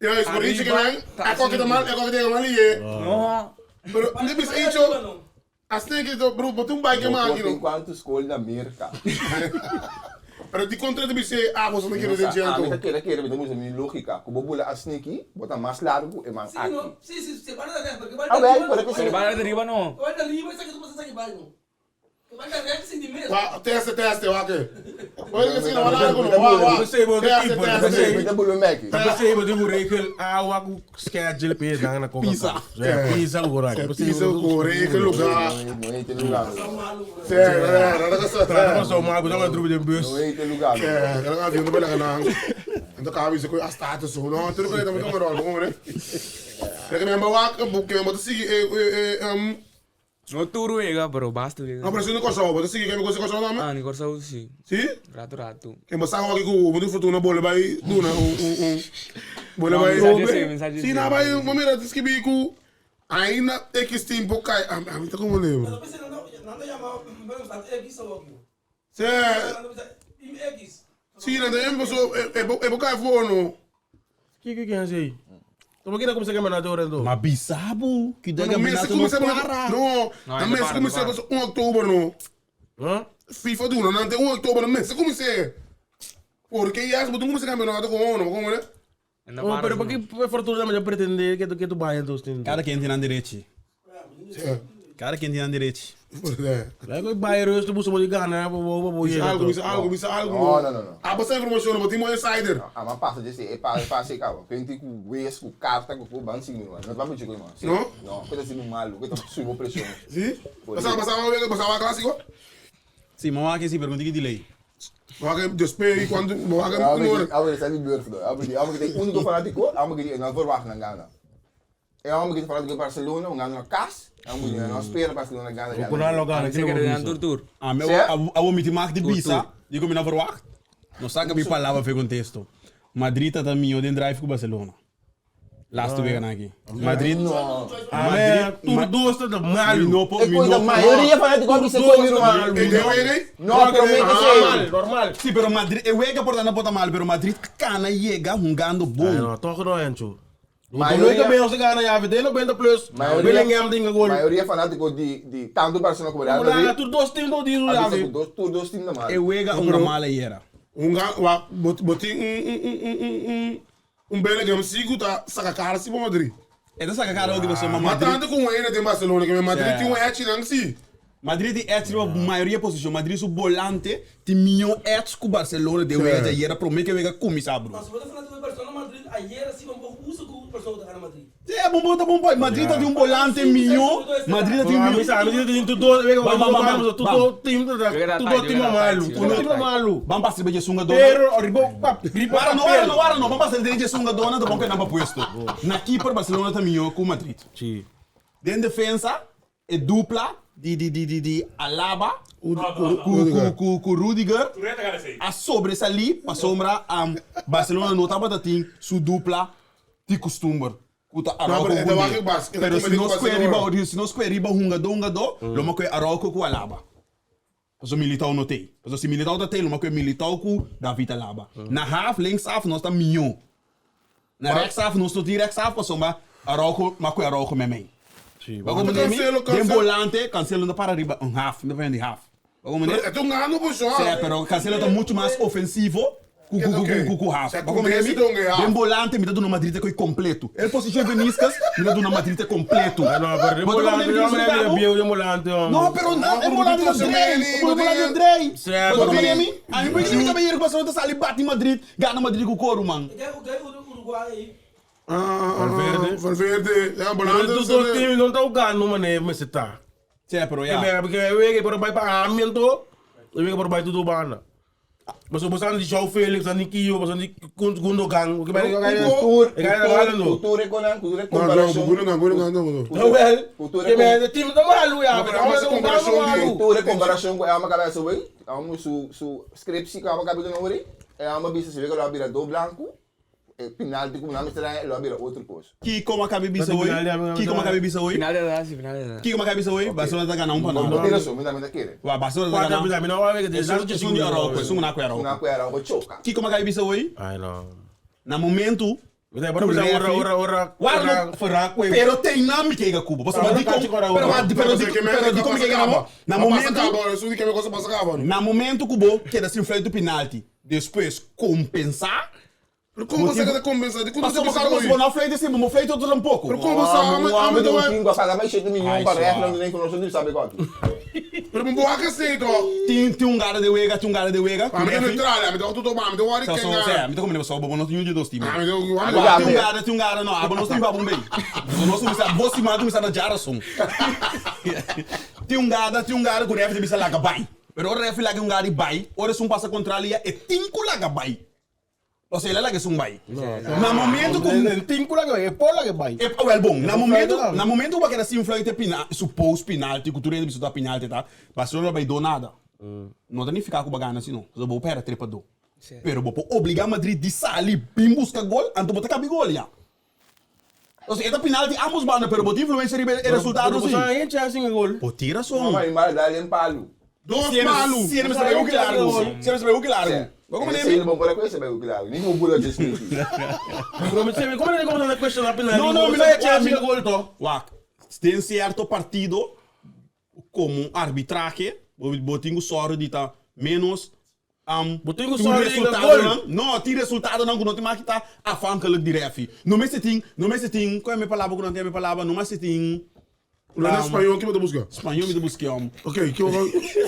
S3: Ja, is por isso que men, ik ook het mal, ik ook het mal hier.
S8: No.
S3: Pero dit is eentje. As denk ik dat bro, wat een bike maak
S4: Tem
S3: je.
S4: quantos gols da América?
S3: Pero die contract bi se ah, was een keer in
S4: Ah,
S3: Gento.
S4: mas aquele aquele, mas temos a minha lógica. Como bula a sneaky, bota mais largo e mais
S7: Sí,
S4: aqui.
S7: no. Sí, sí, se van a dar, porque van
S4: Ah, velho, por que
S8: Pero bala de arriba no.
S7: Van de arriba, esa que tú pasas aquí, van, no. Van de arriba, sin dinero.
S3: Wa, teste, teste, wa ke. Oye, que si no largo no, wa, wa.
S5: Você, bro,
S3: Teste,
S5: keeper,
S3: teste.
S4: Mas bula Mac.
S5: Você vai ter um regel água com schedule pe dan na Coca.
S3: Pizza.
S5: É, pizza com horário.
S3: Pisa com regel lugar.
S4: Não entra lugar.
S3: Sério, dat is
S5: Não sou mal, mas eu drubo de bus.
S4: Não entra lugar.
S3: É, ela tá vindo pela canal. Então cabe isso com a status, não, tudo que também como rol, como né? É que me bawa que me bota seguir eh eh
S8: No turu ega, pero basta ega.
S3: não preciso no bota seguir que me gosto coçou não,
S8: Ah, ni Corsao sí.
S3: Sim?
S8: Rato rato.
S3: Que me saco aqui com muito fortuna bola vai duna um bola
S8: Não,
S3: vai.
S8: mensagem sim, mensagem
S3: Sim,
S8: sim.
S3: na vai, uma mira diz que bico ainda X tempo cai. A mim tá como lembro.
S7: No, no, no llamado, pero está X o aquí.
S3: Sim,
S7: X.
S3: sim, não tem pessoa é é cai forno.
S5: Que que é isso aí? Como que não começa a campeonato agora então?
S6: Mas bizarro, que
S3: No
S6: da
S3: mês
S6: campeonato
S3: começa
S6: não para.
S3: No,
S8: Não,
S3: no
S8: ainda
S3: mês
S8: para,
S3: começa
S8: não
S3: 1 outubro no.
S5: Hã?
S3: FIFA do não tem 1 outubro no mês começa. Porque já se botou começa campeonato com ono, como né?
S8: Ainda
S5: Oh,
S8: para.
S5: pero por que fortuna me pretender que tu que tu vai então?
S6: Cada quem tem na direita.
S3: Sim.
S6: Cada quem tem na direita.
S3: É.
S5: Vai que Bayern tu busca de ganhar, vou vou vou.
S3: Isso algo, isso algo, isso algo.
S4: Não, não, não, não.
S3: Ah, você informação, mas tem um insider.
S4: Ah, mas passa desse, é passa, passa, cara. Quem tem com wes, com carta, com o banco, não. Não vai pedir coisa,
S3: Não?
S4: Não, coisa assim, maluco, coisa subiu pressão.
S3: Sim? Passava, passava, passava clássico.
S6: Sim, mas aqui sim, pergunta que delay.
S3: Maar ik dus speel quando, maar ik
S4: Ah, maar zijn die burger, ah, maar die, ah, maar die único fanático, ah, maar die, não verwacht na Ghana. É uma que fanático Barcelona, um Ghana cas, é um não espera Barcelona Ghana.
S5: O Kunal gana,
S8: Você quer dar tour tour.
S6: Ah, meu,
S4: Certo?
S6: a a me marca de bisa, digo me não verwacht. Não saca mi palavra foi contexto. Madrid tá também den drive com Barcelona. Last week aqui. Madrid.
S5: Ah, tu dois tá malo.
S6: No, po,
S4: É coisa, a maioria fanático que se come no
S3: Ei, deu aí,
S4: Não, prometo
S5: Normal, normal.
S6: Sim, pero Madrid, eu é que porta não porta mal, pero Madrid cana chega jogando
S5: Ah,
S6: bom.
S5: não, toch não encho.
S4: Maioria-
S5: Maioria bem você ganha já, vem 90 plus.
S4: Maioria-
S5: Bellingham tem gol.
S4: maioria fanático de de tanto Barcelona como Real
S5: Lá,
S4: Madrid.
S5: tu dois times do dia já,
S4: Avisa com dois, tu dois times da mal.
S6: Eu é uma mala era.
S3: Um ga, wa, bot, boti um Bellingham sigo tá saca cara se para Madrid.
S6: Então saca cara que você mas
S3: Mas
S6: Madrid.
S3: tanto com ele tem Barcelona, que Madrid tem um edge não sim.
S6: Madrid é a maioria posição, Madrid su volante, tem milhão edge com Barcelona de wega e era promete que wega começar, bro.
S7: No, se vos fanático de Barcelona Madrid, ayer así un poco uso que Barcelona gana Madrid.
S6: É bom, bom, tá bom, pai. Madrid tá de um volante milhão, Madrid tá de um
S5: Ah,
S6: milhão.
S5: mas tem tu dois,
S6: Bam, bam, bam, bam.
S5: tu dois time, tu dois time malo, tu dois time malo.
S6: Vamos passar de sunga dona.
S5: Pero, arriba, gripa
S6: Para no, para no, para no. Vamos passar de sunga dona, tá bom que não para puesto. Na keeper Barcelona tá melhor com Madrid.
S5: Sim.
S6: Den defensa é dupla de de de de de Alaba com com com com Rudiger. A sobressair para sombra um, Barcelona não tava tem su dupla de costume. Ku ta Araujo
S3: pero e ta
S6: ku
S3: wak
S6: Koundé.
S3: e bas- e ta
S6: Pero si
S3: komete
S6: nos
S3: ku
S6: kue
S3: Barcelona.
S6: riba, si nos kue riba hungadó hungadó, lo mo kue Araujo ku Alaba. Paso Militao no tei. Paso si Militao ta tei, lo mo kue Militao ku David Alaba. Na half, links af nos ta mihó. Na rechts af nos no tin rechts af pasobra Araujo, m'a kue Araujo meimei. Bo comprende mi?
S3: Cancelo,
S6: Den
S3: Cancelo.
S6: volante, Cancelo no ta para riba un half, no ta para di half. Bo comprende?
S3: E ta un gano position.
S6: Sí, pero Cancelo ta mucho mas ofensivo ku ku ku ku ku half.
S3: Sa
S6: Bo comprende mi?
S3: Koundé si ta un half.
S6: Den volante mi ta duna Madrid e koi completo. El posicion Vinicius mi ta duna Madrid e completo.
S7: No, pero den
S6: Bo ta
S7: volante,
S6: comprende mi
S7: hombre,
S6: resultado?
S7: mira, viejo den volante, hombre.
S6: No, pero na, e volante ta drei. E volante ta drei.
S7: Sí,
S6: Bo ta
S7: pero-
S6: comprende mi? A mi por mi ta hier ku Barcelona ta sali bati Madrid, gana Madrid ku koru man.
S7: Valverde.
S3: Valverde. Ja,
S7: Pero
S3: volante.
S7: tu dos teams no ta jugando, mané, me se ta.
S6: Sí, pero
S7: Que
S6: ya.
S7: me que we que por bai pa Amiento, we que por bai tudo bana. Mas o bosan di João Félix, di Kio, bosan di Gundogan, que bai
S4: Cultura,
S7: que bai no.
S4: cultura con la cultura
S3: No, no,
S4: comparación.
S3: Gundogan, Gundogan, no.
S7: No wel,
S4: Cultura
S7: que me de team tá malu ya,
S3: No, pero
S7: pero
S3: mas
S7: é
S3: comparação de-
S4: Cultura comparação com a cabeça wey, amo su su scriptie que a cabeça não ori, é amo bisa se vê que lo abira do branco, penalti como não me lo abira outra coisa.
S6: Kiko Maccabi bisa hoy. Kiko Maccabi bisa hoy.
S8: Final de edad, sí, final de edad.
S6: Kiko Maccabi bisa hoy. Barcelona ta gana un pa
S4: Não
S6: nada.
S4: tira su, me da me da querer.
S6: Wa Barcelona ta
S7: Quatro
S6: gana.
S7: bisa, mi não vai ver que
S6: Es un di Araujo, es un naco
S4: Uma
S6: Araujo.
S4: coisa era o choca.
S6: Kiko Maccabi bisa hoy.
S7: Ai no.
S6: Na momento
S7: Me dai para bisa ora ora ora.
S6: Guarda,
S7: Ora
S6: Pero tem nome que é Cuba. Você
S7: Agora
S6: vai
S7: tá
S6: pero
S7: te agora,
S6: pero pero di como que ganhamos. Na momento,
S3: Isso que me cosa passa acaba.
S6: na momento Cubo queda sem freio do penalti. Depois compensar.
S3: Pero como você quer compensar? De como
S6: Passou
S3: você
S6: uma cara
S3: pensa
S6: você não freio desse, mas freio todo um pouco.
S3: Pero como você ama ama
S4: do
S3: do
S4: pingo a pagar mais 7 milhões
S6: Ai,
S4: para
S6: só.
S4: ela, nem conosco não sabe qual.
S3: Pero me boa que sei, to.
S6: Tem tem um cara de Wega, tem um cara de Wega.
S3: A me neutral, a me dá tudo bom, me dá o
S6: Só só,
S3: que
S6: é, me tô comendo só, bobo não tem um de dois times.
S3: Ah, me deu
S6: Agora,
S4: Agora,
S6: tem um cara, tem um cara, não, abo não tem babum bem. Nós somos a boa semana, tu me na Jarason. Tem um cara, tem um cara que o ref de laga bai. Pero o ref laga um cara e bai, ora se um passa contra ali é tinco laga bai. Ou seja, ele laga um bai. Na momento que
S7: Tinco lá que é pola que vai.
S6: É, well, bom, na momento,
S7: Não.
S6: na momento que era assim, um flight penal, suppose penalti, que tu rende da penalti, tá? Barcelona vai do nada. Não dá nem ficar com bagana assim, não. Eu vou pera trepa do. Pero vou obrigar Madrid de sair, bem buscar gol, antes botar cabe gol, já. Ou seja, esta penalti ambos bandas, pero botar influência e resultado
S7: Pero
S6: sim.
S7: a gente assim gol.
S6: Pô, tira só
S4: Não,
S6: um.
S4: mas mas dá-lhe um palo.
S3: Dois malu.
S6: Se ele me sabe o que largo. Se ele me sabe o que largo. Vamos
S4: Esse
S6: comer
S4: é bom para coisa, mas o claro. Nem o bula de Smith.
S7: Pero me sei, como ele como na question na penalti?
S6: No, no,
S7: me
S6: me
S7: não chance gol to.
S6: Wak, tem certo partido como arbitraje, botingo soro de tá menos um,
S7: Botingo
S6: tem
S7: soro de
S6: resultado
S7: gol.
S6: não, não, tem resultado não, que não tem mais que tá afhankelijk de ref. Não me se tem, não me se tem, qual é a minha palavra que não tem a minha palavra, não me se tem
S3: Não é espanhol que eu tô buscando.
S6: espanhol me busquei, homem.
S3: Ok, que eu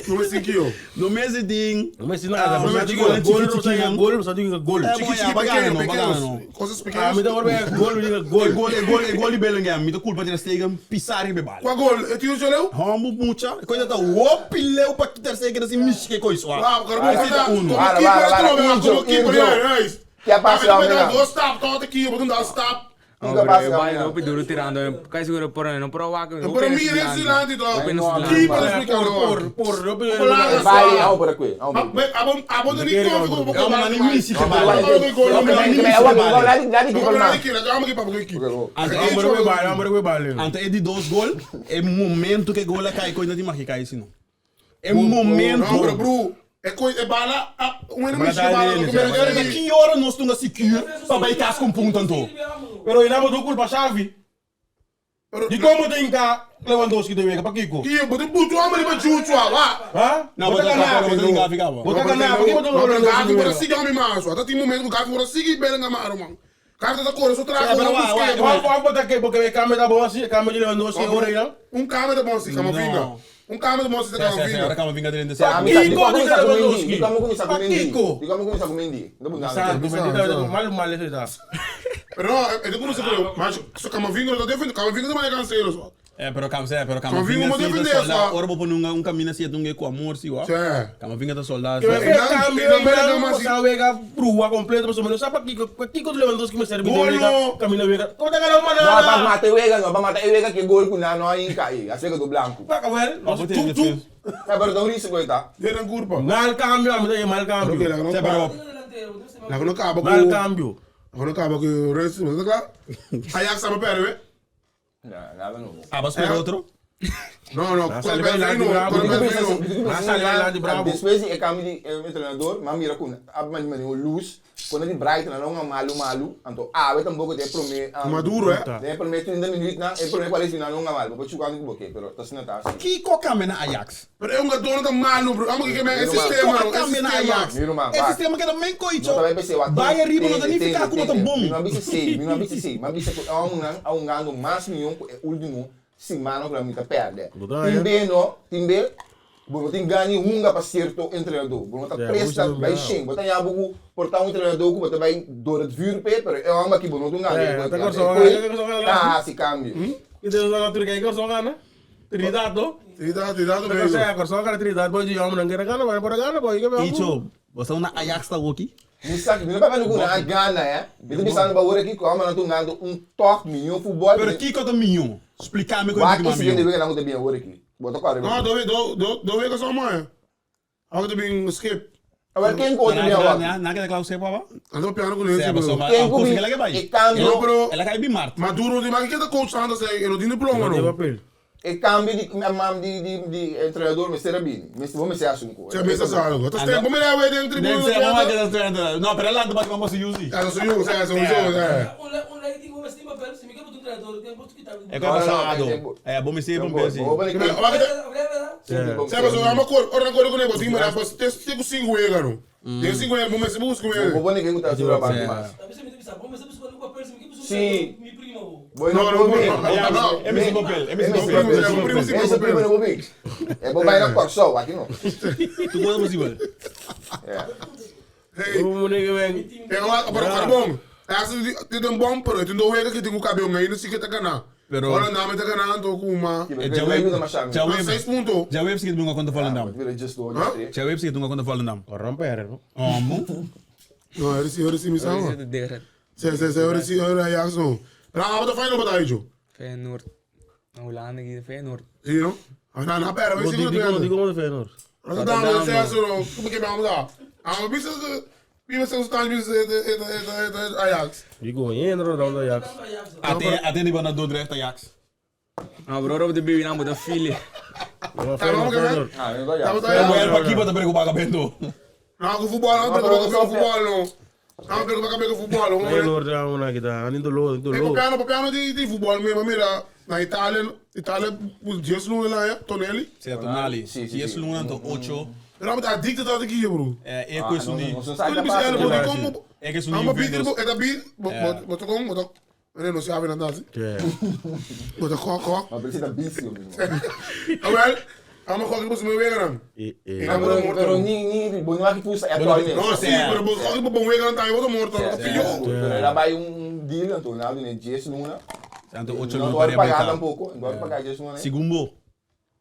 S3: não me sei que eu.
S6: Não me se tem
S7: Não me sei nada,
S6: Ah,
S7: mas
S6: mas
S7: digo
S6: chiqui,
S7: gol,
S6: chiqui,
S7: não sei gol, não sei gol.
S6: É,
S3: Chiqui,
S6: bom,
S3: chiqui,
S6: é, bagana
S3: pequeno,
S6: não, bagana
S3: pequenos.
S6: não.
S3: Coisas
S7: Ah,
S3: pequenas.
S7: me dá agora gol, me diga gol.
S6: É gol, é gol, é gol de Bellingham, me dá culpa de Stegen, pisar e bebal.
S3: Qual gol? Eu tinha um joleu?
S6: Rombo mucha, coisa tá o pileu para que terceira que assim misque coisa.
S3: Ah, o cara
S6: Esse tá uno.
S3: Como
S4: Para,
S3: keeper,
S4: para, para.
S3: como
S4: Injo,
S3: keeper,
S4: Injo.
S3: é isso.
S4: Que passa,
S3: Ah, me dá
S4: homem?
S3: dois stop, tot aqui, eu vou dar stop.
S8: No,
S4: Nunca
S8: pero
S4: passa,
S8: eu
S4: homem.
S8: bailo duro tirando, casi seguro por no pro vaca.
S3: Pero mira esse lado, to.
S8: Apenas
S3: Keeper explicando.
S7: Por, por, eu
S3: Olá,
S4: Vai, vamos por aqui. Vamos por aqui.
S3: A bom nem confio como
S6: É uma nem misque
S4: Não,
S6: bale. Ante é de dois gol, é momento que gol cai coisa de magia cai não. É momento.
S3: Não, pero bro, é coisa, é bala, um enemy
S7: Mas
S3: bala,
S7: dá
S3: como
S7: nele,
S3: é
S6: Pero que hora nós estamos secure para vai cas com ponto tanto.
S7: Pero inamo do culpa Xavi. De como tem cá Lewandowski de Vega para Kiko?
S3: Que eu botei puto homem para chuchu lá.
S7: Hã?
S6: Não, bota cá, bota cá, fica.
S7: Bota cá, por que botou
S3: Não, pero Gavi
S7: Lewandowski?
S3: para seguir homem mais, até tem momento que o Gavi para seguir Bellingham, mano. Gavi tá correndo, só traga
S6: É, pero
S3: um
S6: vai, vai,
S3: busquei.
S7: Vamos vamos botar aqui porque a câmera tá bom assim, a câmera de Lewandowski agora aí, não?
S3: Um câmera bom assim, Camavinga. Um câmera bom assim, Camavinga.
S6: Camavinga dentro desse.
S7: Kiko de Lewandowski.
S4: Digamos começar com Mendy.
S7: Kiko.
S4: Digamos começar com Mendy. Não
S7: Sabe,
S4: nada.
S7: mal mal esse tá.
S3: Pero não, eu não sei como, mas só Camavinga não tá defendendo, Camavinga também é canseiro só.
S6: É, pero cam, é, pero
S3: Camavinga
S6: Camavinga
S3: não
S6: assim,
S3: defender,
S6: tá soldado.
S3: só.
S6: Ora vou pôr um caminho assim, um com amor, sim, ó.
S3: Sim.
S6: Camavinga tá soldado.
S7: Que
S3: E não-
S7: cambio,
S3: e não Bellingham assim.
S7: passar Vega prua completo, mas menos sabe Kiko, Kiko de Lewandowski me serve de
S3: Gol,
S7: Vega,
S3: no.
S7: camina Vega. Como tá ganhando
S4: Não, para
S7: manada?
S4: matar o Vega, não, para matar o Vega que gol com não aí cai. Assim que do branco.
S7: Paca well,
S6: botei
S7: tu tu.
S4: É, pero dá um risco aí, tá?
S3: Dentro da curva.
S7: Mal cambio, a mim mal cambio.
S3: Lá
S6: Pero
S3: não acaba
S7: Mal
S3: com.
S7: cambio.
S3: Awor no kaba ku Rens, bo ta kla? Ajax taba perde, we?
S4: Nada nobo.
S6: Aba spera otro?
S3: No, no,
S7: Na
S3: con
S7: sali bij
S3: Pellegrino,
S7: Lanti Bravo.
S3: con Pellegrino.
S7: Na sali bij Lanti Bravo.
S4: Despues di e cambio di entrenador, m'a mira cu a mani mani un luz, cuando di Brighton a longa malu malu, anto awe tampoco den e prome,
S3: Maduro, eh?
S4: den e prome 30 minuutnan, e prome 40 minuutnan longa malu, bo por chuga cu bo ke, pero ta asina ta asi.
S6: Kiko a cambia na Ajax?
S3: Pero e hungadornan ta malu, bro. Amo ke men e sistema,
S6: Kiko a
S3: no, e
S6: cambia na
S3: sistema.
S6: Ajax?
S4: Mi ruman,
S6: E
S4: wak.
S6: sistema keda men koicho.
S4: No ta bai p'esei, wak,
S6: Bai
S4: tende,
S6: ariba no ta
S4: tende,
S6: nifica
S4: tende,
S6: cu bo ta
S4: tende.
S6: bon.
S4: Mi no a bisa esei, mi no a bisa esei. Mi a bisa cu e homennan a hungando mas mion cu e ultimo simana cu nan mi ta perde.
S7: Bo ta
S4: Tin be no, tin be, bo no tin gana di hunga pa cierto entrenador. Bo no ta
S7: Ja, bo
S4: presta
S7: bisa
S4: bai
S7: bo.
S4: shen. Bo ta ña bo cu por ta un entrenador cu bo ta bai door het vuur p'e, pero e homber aki bo no tin gana di
S7: Ja,
S4: e
S7: ta
S4: koe.
S7: Kòrsou
S4: E koe
S7: gana, ta Kòrsou gana.
S4: ta hasi cambio.
S7: I te nos gana Turkije, Kòrsou gana. Trinidad no.
S3: Trinidad, Trinidad
S7: Ta
S3: Tobago.
S7: Kòrsou, Kòrsou gana Trinidad, boy di hombernan kere gana, boy no por a gana, boy.
S6: Icho, bo sa unda Ajax ta woki?
S4: Mi sa mi no papia ku nan a gana eh. Mi ta bisando pa ora aki ku nan ta hungando un tòg miñó futbòl.
S6: Pero kiko ta miñó? Splika mi ku
S4: Wak
S6: e
S4: e siguiente wega nan ku ta bin awor aki. Bo ta kòrda
S3: No, do do do do wega so moe. Awor ta bin skip.
S4: Awor ken ku otro bin awor?
S6: Nan keda kla ku skip awa?
S3: Nan ta papiando ku Nancy bro.
S4: Ken ku bin e kambio.
S3: No pero
S6: El a kai bin mart.
S3: Maduro di maki keda coach antes e no tin diploma no.
S4: E cambio di mam di di di entrenador mester a bini. Mester bo mester haci un cosa.
S3: Mester haci algo. Ta stem bo mira awe den tribuna
S6: Den stem bo mira den No, pero adelante bati mama su yusi.
S3: Ah, su yusi, eh, su yusi, eh.
S5: Un ley di bo mester tin papel, si mi ke bo tin entrenador, den bo kita.
S6: E cosa pasado. Eh, bo mester tin papel si.
S3: Sa pasobra amo cor, ora nan core cu nebo tin mira, pues te te cu sin juega no. Den sin juega bo mester busca un hende.
S4: Bo bo nigga ku ta sura bandi mas. Si. Bo no
S3: No, no,
S4: por bin.
S3: no, no.
S6: E mester papel, e mester
S4: E
S6: papel.
S4: mester
S3: Bo primo,
S4: E mester primo no por bin. E bo bai na Kòrsou, aki no.
S6: Tu cosa posibel.
S4: Yeah.
S3: Hey.
S7: Bo nigga wen.
S3: Pero pero pero bon. Asa di di den bon pero tin do wega ki tin ku kabe un ainda si ke ta gana.
S6: Pero-
S3: Volendam ta ganando ku ma.
S4: Ki be ayuda masha mi.
S6: Djaweps,
S3: Seis punto.
S6: djaweps ki dunga kontra Volendam.
S4: Mira just do just.
S6: Djaweps ki dunga kontra Volendam.
S7: Rompe ere, no?
S6: Omo.
S3: No, ora si ora si mi sa.
S8: Ora si degre.
S3: Se se se ora si ora Ajax no. Pero abo ta final batalla jo.
S8: Feyenoord. Na Hulanda ki Feyenoord.
S3: Si no? Ah, na na pera,
S7: Di
S3: si
S7: di
S3: no.
S7: di como de Feyenoord.
S3: Rotterdam, se se no. Como que vamos lá? Ah, bisa Viva se os bisa Ajax.
S7: Di go, in Rotterdam Ajax.
S6: Ate ate di bana Dordrecht Ajax.
S8: No, bro, op de baby na moet fili.
S7: No,
S3: Tá bom,
S7: Feyenoord,
S3: que
S7: Feyenoord.
S4: Ah, no ya.
S3: Tá bom,
S6: Pero
S3: tá.
S6: el pa kipa ta preocupa ka bento.
S3: Não, com futebol, não preocupa com futebol, não. Não preocupa com futebol, não.
S7: Feyenoord ja, una kita. Ani do lo, do
S3: E
S7: lo.
S3: papiano, papiano di, di futebol mesmo, mira, na Itália, Itália, o Dias não lá, é, Tonelli.
S6: Certo, Tonali.
S4: Sì, sì,
S6: Dies
S4: sì.
S6: luna to 8.
S3: Però adicto tá aqui, bro.
S6: Eh, e questo ni.
S4: Non
S3: Tu
S4: sai
S3: não precisa,
S4: capaz.
S3: bro, como
S6: É que isso
S3: Ah,
S6: ni
S3: ma Peter,
S6: Juventus.
S3: é da bi, botou com, botou. Eu não sei a verdade.
S7: Yeah.
S3: Botou com, com.
S4: Ma precisa bici mismo.
S3: Ah, wel, ah, ma gok ik me weer aan.
S7: E e.
S3: Ah,
S4: Pero pero ni ni bo no aki fusa é atual
S3: No, sim, pero gok ik bom weer aan, tá eu vou morto. Pior.
S4: Pero era vai um deal então na de Dias Luna.
S6: Santo 8
S4: Não
S6: luna
S4: pode
S6: para
S4: pagar
S6: reabilitar.
S4: tampouco, não pode pagar Dias Luna.
S6: Segundo,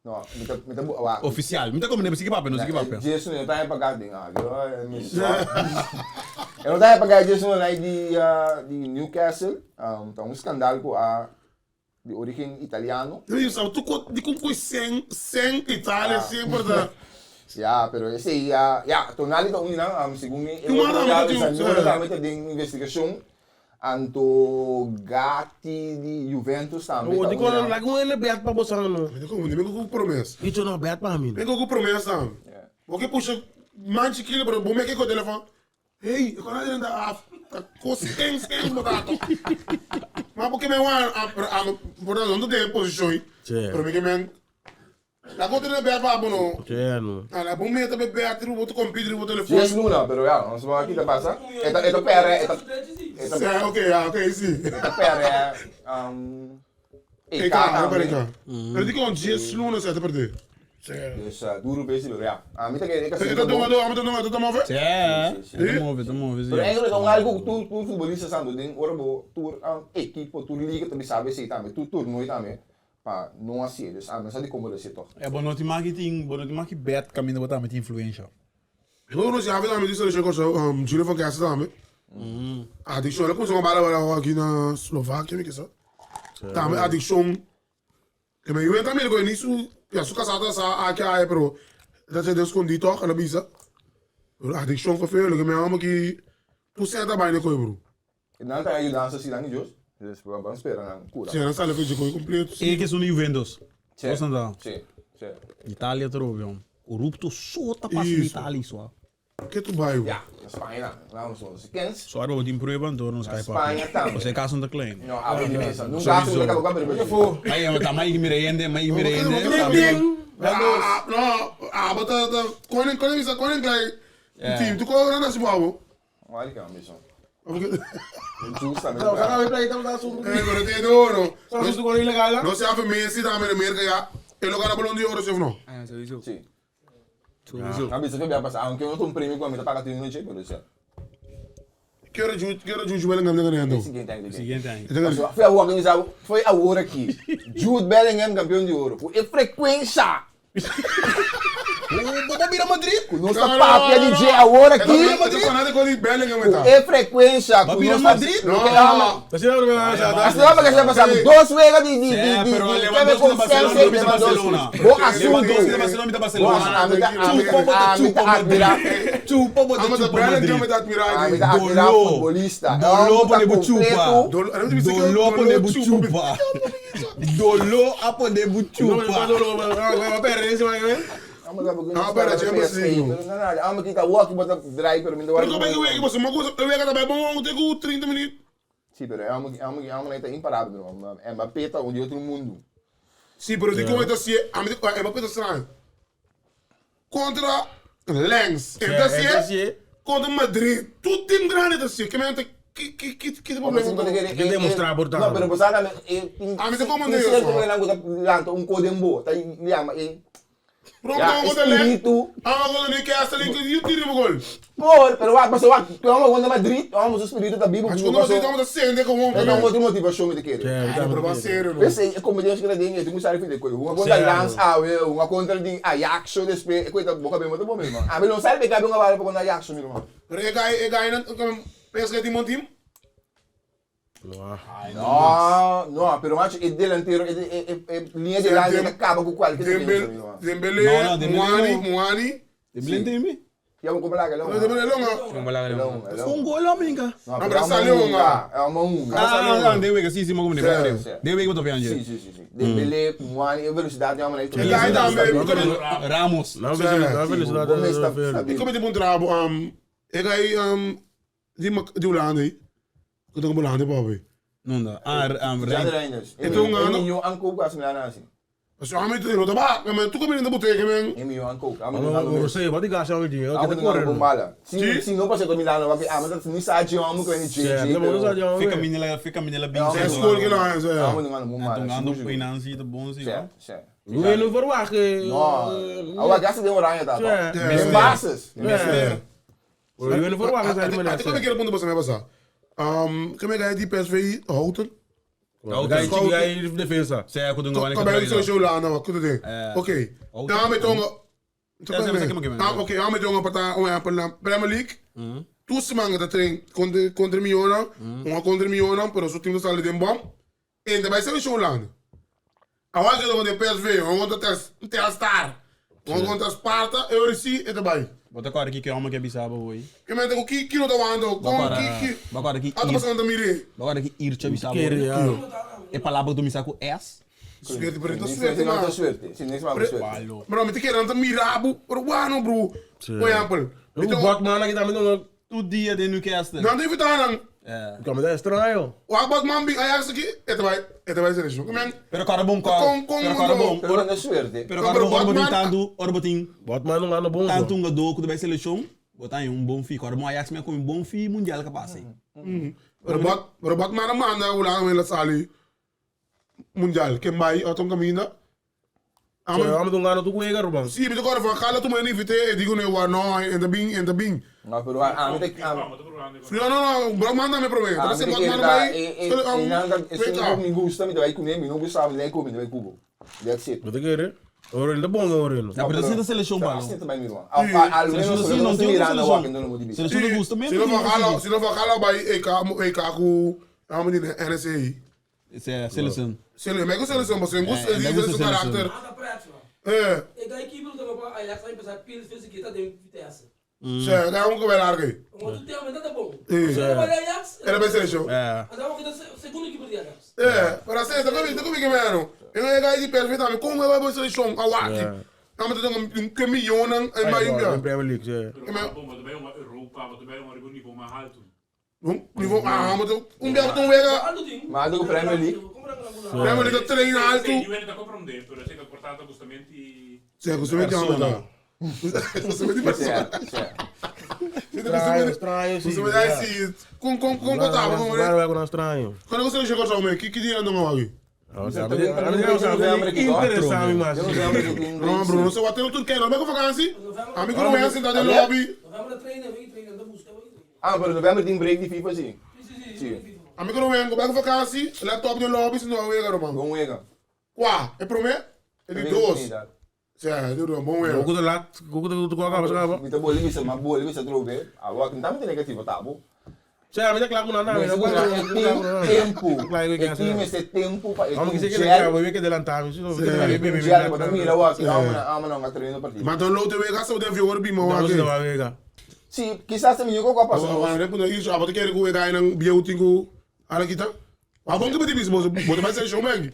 S4: No, me tá me tá wa.
S6: oficial. Me tá como nem se papel, não se papel.
S4: Dias Luna tá pagar ding ah. Eu não tá pagar Dias Luna aí de de Newcastle, um tá um escândalo com a de origem italiano.
S3: Eu sabe, tu de com com sem sem Itália sempre tá.
S4: Ja, pero esse ya, ja, Tonali tá unina, um, segundo me,
S3: Tu manda,
S4: eu
S3: manda, tio.
S4: também tem investigação. Anto Gatti di Juventus também.
S7: Oh,
S4: tá
S7: di ko
S4: unina.
S7: like un ele bet pa bosan no.
S3: Me com me com promessa.
S7: Icho no bet pa mim.
S3: Me com promessa. O que puxa mais de quilo, pero bom me que com o telefone. Ei, eu quero andar a com sem sem botato. Mas porque me vai a a por não tem posição aí.
S7: Sim.
S3: Pero me que me La conta não é para bono.
S7: Yeah, no.
S3: Ah, la bom me tá bebê a tiro boto computer boto telefone.
S4: Dias Luna, pero ja, não sei aqui tá passa. Eta eta pera, eta eta
S3: Sim, ok, ah, ok, sim.
S4: eta pera, um
S3: Ei, cara, peraí, cara. Pero digo, um dia se não certo perder.
S4: Dus duro base, pero ja. Ah, mi tá que
S3: Tá tomando, tá tomando, tá tomando.
S6: É. Tá move, tá move.
S4: Pero eigenlijk um algo que tu tu futbolista sando den ora bo tur um equipo, tur liga também sabe se também, tu toernooi também. Pa não assim, dus ah, não sabe como é toch.
S6: É bom não marketing, bom não marketing bet caminho botar met influência.
S3: Eu não sei, a vida me disse, eu gosto, um, Júlio van Gasten também. Adicção, ela começou a bala aqui na Eslováquia, me que só. Também adicção. Que me eu também com isso, ja, su casada sa aqui aí, pero dat é escondido toch, ela bisa. Adicção foi feio, que me ama que tu senta bem com bro.
S4: E nan ta ayudansa si nan di Dios. Dus ban spera nan cura.
S3: Si nan sali for dje completo.
S6: E ke sun di Juventus.
S4: Si.
S6: Nos nan ta.
S4: Si, si.
S6: Italia trobe hom. Corrupto so ta pasa na Italia so.
S3: Ke tu bai?
S4: Ya, na Spaña nan. Nan nos nos kens.
S6: So arba bo tin prueba anto nos kai papia.
S4: Spaña tambe.
S6: Pasobra e caso no ta klein.
S4: No, abo di mesa. Nunca hace un kaba kaba riba.
S6: Mai ta mai mira hende, mai mira hende.
S3: Ah, no, abo ta ta koning koning bisa koninkrijk team. Tu ko nan si bo abo?
S4: Wari ka misa.
S7: Justa, no. Saca mi play tamo asunto.
S3: Eh, pero te duro.
S7: Saca su con ilegal.
S3: No se hace Messi tambe in America ya. E lo gana Ballon d'Oro, si of no?
S8: Ah, sowieso.
S4: Si.
S8: Sowieso.
S4: A bisa que pasa, aunque no un premio cu mi ta paga tin noche, pero sea.
S3: Ki ora Jude, ki ora Jude Bellingham ta ganando?
S4: Siguiente año.
S6: Siguiente año.
S4: Foi a organizar, foi awor aki. Jude Bellingham campeón di oro. Cu e frecuencia
S6: Bo ta bira Madrid?
S4: Cu nos ta papia di dje awor aki.
S3: Fanático di Bellingham
S4: Cu e frecuencia
S6: Ba
S4: cu
S6: bira
S4: nos ta
S6: Madrid?
S4: No.
S7: Asina lo
S4: Asina lo que pasa dos wega di di di di
S6: pero
S4: di
S6: Lewandowski ta Barcelona, mi ta Barcelona.
S4: Bo asunto.
S6: Lewandowski ta Barcelona, mi ta Barcelona.
S4: Ami ta ami
S6: Chupa bo ta
S4: ami ta
S6: chupa
S4: admira.
S6: Madrid. Chupa bo ta
S3: Amo ta
S6: chupa
S3: Bellingham
S6: Madrid.
S3: mi ta admira
S4: Ami ta admira
S6: Doló.
S4: futbolista.
S6: Doló
S4: Hombre
S6: pone
S4: ta
S6: bo chupa.
S4: completo.
S6: Doló pone bo chupa. Doló a pone bo chupa.
S3: Ah, pero Champions League.
S4: Pero nada, amo kita walk but draai pero minder
S3: Pero como é que wega, você uma coisa, wega tá bem bom, tem que 30 minutos.
S4: Sí, pero amo amo amo tá imparável, irmão. Mbappé tá um de outro mundo.
S3: Sim, pero de como é assim, a mim é uma coisa estranha. Contra Lens, então assim, contra Madrid, tudo time grande assim, que mente que que que que problema.
S7: Que demonstrar, portanto.
S4: Não, pero você sabe,
S3: Ah, mas como
S4: tem
S3: Deus,
S4: certo
S3: ó.
S4: que não lanto um codembo, tá lhama e
S3: Pronto,
S4: Ya,
S3: contra Lens.
S4: espírito.
S3: Ah, contra Newcastle, e o tiro gol.
S4: Pô, pero wa, mas wa, vamos contra Madrid, vamos o espírito tá vivo.
S3: Mas quando você tá muito sendo com um,
S4: É uma outra motivação me querer.
S3: pero va sério, não.
S4: Pensei, como Deus que tem, tem muita filha coisa. Uma contra Lens, ah, uma contra de Ajax, despe, coisa boca bem muito bom mesmo. Ah, mas não sabe pegar uma bala contra Ajax, meu irmão.
S3: Pero é gai, é gai não, pensa que tem um time.
S4: No, no, pero macho, el delantero, el, el, el, linha de delante acaba com qualquer defesa, meu
S3: Dembele,
S4: irmão.
S3: Dembele,
S6: Não, não, Dembele
S3: Muani,
S6: não.
S3: Muani.
S6: Dembele tem me?
S4: Ya vou comprar aquela.
S3: Dembele longa.
S8: Vamos lá, galera.
S6: Um gol, amiga.
S4: Não,
S3: Não, pero salió uma.
S4: É uma unha.
S6: Ah, ah, deu wega, sim, sim, mas como
S4: Sim, sim.
S6: Deu wega, eu tô vendo.
S4: Sim, sim, sim, sim. Dembele, Muani, a velocidade é uma maneira.
S3: E gai também,
S6: Ramos.
S7: Não, velocidade.
S3: E como é tipo um trabo, é gai, de de Holanda, aí. Eu tô com Holanda, papi.
S6: Não dá. Ah, ah,
S4: Já
S6: Rein.
S4: Reinders.
S3: Então,
S4: É
S3: ano-
S4: milhão anco quase não assim.
S3: Mas eu amo não tá bom, mas tu come na boteca, man.
S4: É milhão anco.
S7: Você, bate gás, eu digo.
S4: Ah,
S7: Eu quero correr.
S4: mala.
S3: Sim.
S4: Se se não passa com Milano, vai ah, mas nem sabe eu amo com ele
S7: É, não, não sabe,
S6: Fica minha, fica minha bem.
S3: É escolha que não é, é.
S4: Amo não amo mala.
S6: Tongando financi, tá bom, sim.
S4: Sim, sim.
S7: Não, não verwacht.
S4: No. A gasta de oranje tá.
S7: É.
S4: Em bases.
S7: É. Eu não verwacht,
S3: Até como é que era ponto você vai passar? Como é que é de PSV Houten?
S7: Gai defesa.
S6: Sei, eu tô
S3: Como é que eu lá não, kudu ding. Ok. Dan met jongen. Ah, oké, dan met jongen partij um na Premier League. Tu se manga da train contra contra Miona, uma contra Miona, pero su time sale de bom. En daarbij zijn we land. A was je de PSV, um contra Telstar, um contra Sparta, eu reci e daarbij.
S6: Bota agora aqui que é uma que é bizarro, oi.
S3: Que mente com que que não tá wando, com que que.
S6: Agora aqui.
S3: Ah, tô passando mire.
S6: Agora aqui ircha bizarro. É palavra do misaco S.
S3: Suerte, pero então
S4: Sim,
S3: suerte,
S4: não
S3: man.
S4: suerte. Sim, nem se suerte.
S3: Bro, me te quero anta mirabu, pero bueno, bro. Por exemplo.
S7: O Botman aqui também não.
S6: Tu dia de Newcastle.
S3: Não deve estar não.
S6: É.
S7: Como é estranho.
S3: O Abbas Mambi Ajax aqui, este vai, este vai ser isso. Como é?
S6: Pero cara bom, cara.
S3: Com
S6: Pero cara bom.
S4: Pero não é suerte.
S6: Pero cara bom, ora botin tanto, ora botin
S7: Botman não anda bom.
S6: tanto um jogador que vai seleção, botar em um bom fi, cara bom Ajax me com um bom fi mundial capaz.
S3: Robot, robot mana manda o lá na sali mundial, que vai autom caminho.
S7: Amo não gana tu colega, Rubão.
S3: Sim, me agora van gala tu me invite e digo ne wa no en de bing en de bing.
S4: Não, pero ah, me te
S3: No no no, bro manda me problema.
S4: Ah,
S3: Você
S4: me
S3: bot
S4: te
S3: manda vai.
S4: E não me gusta, me vai com me não gusta, me vai com me vai cubo. That's it.
S7: Wat ik er? Ora, de bom, ora.
S6: Não, pero assim da seleção,
S4: Assim
S6: balo.
S4: também, meu irmão. Al menos
S6: Seleção
S4: não
S6: não
S4: se
S6: tem
S4: mirando
S6: seleção.
S4: o que não motivo.
S6: Seleção não gusta mesmo.
S3: Se não van gala, se não van gala bij EK EK ku, amo di NSA.
S6: É seleção.
S3: Se ele me gusta seleção, você gusta
S6: É,
S3: de
S6: me gusta
S3: seu caráter.
S6: seleção.
S3: É.
S5: Ik ga keeper dan op Ajax en pas pils fez que tá de Vitesse.
S3: Sè, ga un kabel largo ei.
S9: Un otro tema ta ta bon.
S3: Sí.
S9: Era para Ajax.
S3: Era bij selectie.
S7: Ja.
S9: Andava que segundo equipo de Ajax.
S3: É, para ser, tá comigo, tá comigo, mano. Eu não ia de PSV também. Como eu vou seleção? A Waki. Não, mas tem um que milhão em mais um
S7: In Premier League, ja.
S3: Maar-
S10: Maar bom, wat bij uma Europa, wat bij uma niveau mais alto.
S3: Um nível, ah, mas um dia um wega.
S9: Alto team.
S4: Maar doe Premier League.
S3: Premier League treina alto.
S10: Sim, eu ainda compro um D, pero sei que portanto justamente
S3: Sim, justamente é uma Justamente
S4: Sì,
S3: persona.
S4: sì.
S7: Estranho, estranho, sim.
S3: Justamente assim, com botava, com
S7: Claro, é com estranho.
S3: Quando você chegou só, que que dia não aqui?
S7: Interessante, mas.
S3: Não, Bruno, você vai ter um Turquia, não vai com vakantie? Amigo não é assim, tá de lobby.
S9: Novembro treina, vem treina, anda busca, vem treina.
S4: Ah, pero november tem break di FIFA, sì.
S9: Sì, sì, sì.
S4: Sì.
S3: Amigo não é, vai com vakantie, laptop de lobby, se não é, mano.
S4: Bom wega.
S3: Qua, é pro me? É de dois. Cioè, duro, bom wega.
S7: Goku de laat, Goku de de acaba, acaba.
S4: Mi ta boli mi sa ma boli mi sa trobe. Ah, wa kinta mi negativo tabo.
S7: Cioè, mi ta klaar com nada,
S4: Mas
S7: mi
S4: o tempo.
S7: Claro que
S4: E team este tempo pa e
S7: Vamos que se
S4: team
S7: quer
S4: gel.
S7: que eu que adelantar, mi
S4: Gel, pa mira wa ki amo na amo na nga treino partida.
S3: Maar dan loopt de wega, zo de vier bi mo
S7: Vamos
S3: aqui.
S7: de wega.
S4: Sì, quizás se mi yuko qua passa.
S3: Ah, né, quando isso, ah, bota querer com wega nang beauty com ala kita. Ah, bom que bota bismo, bota mais show meg.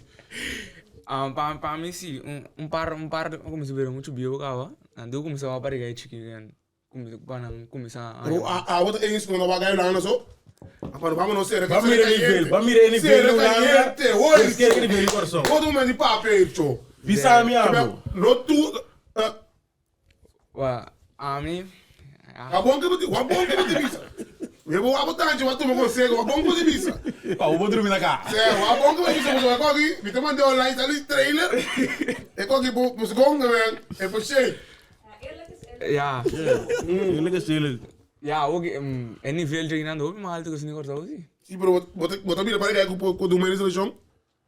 S8: Ah, pa mim sim, um par, como se vira muito bio, cara. Ando começou a aparecer chiquinho, começou para começar
S3: Pero a a bota eens quando vai ganhar lá so. Ah, pero vamos no ser,
S7: Va mira nível, va mira nível,
S3: Caliente, oi.
S7: Quer que nível coração.
S3: Todo mundo de papel, tio.
S7: Bisa mi amo.
S3: No tu,
S8: Wa, a mim,
S3: a bom que bota, a bom que bota bisa. Eu vou botar, eu vou tomar conselho, a bom que bota bisa.
S6: Ah, eu vou dormir na casa.
S3: Cioè, ma buon come ci sono qua mi ti mando online ali trailer. E qua che può secondo me e poi c'è.
S8: ja,
S7: Eerlijk is eerlijk.
S8: ja, ook en nível treinando, maar alto que se nem cortou, sim.
S3: Sì, però bota mi pare che con con domenica selezione.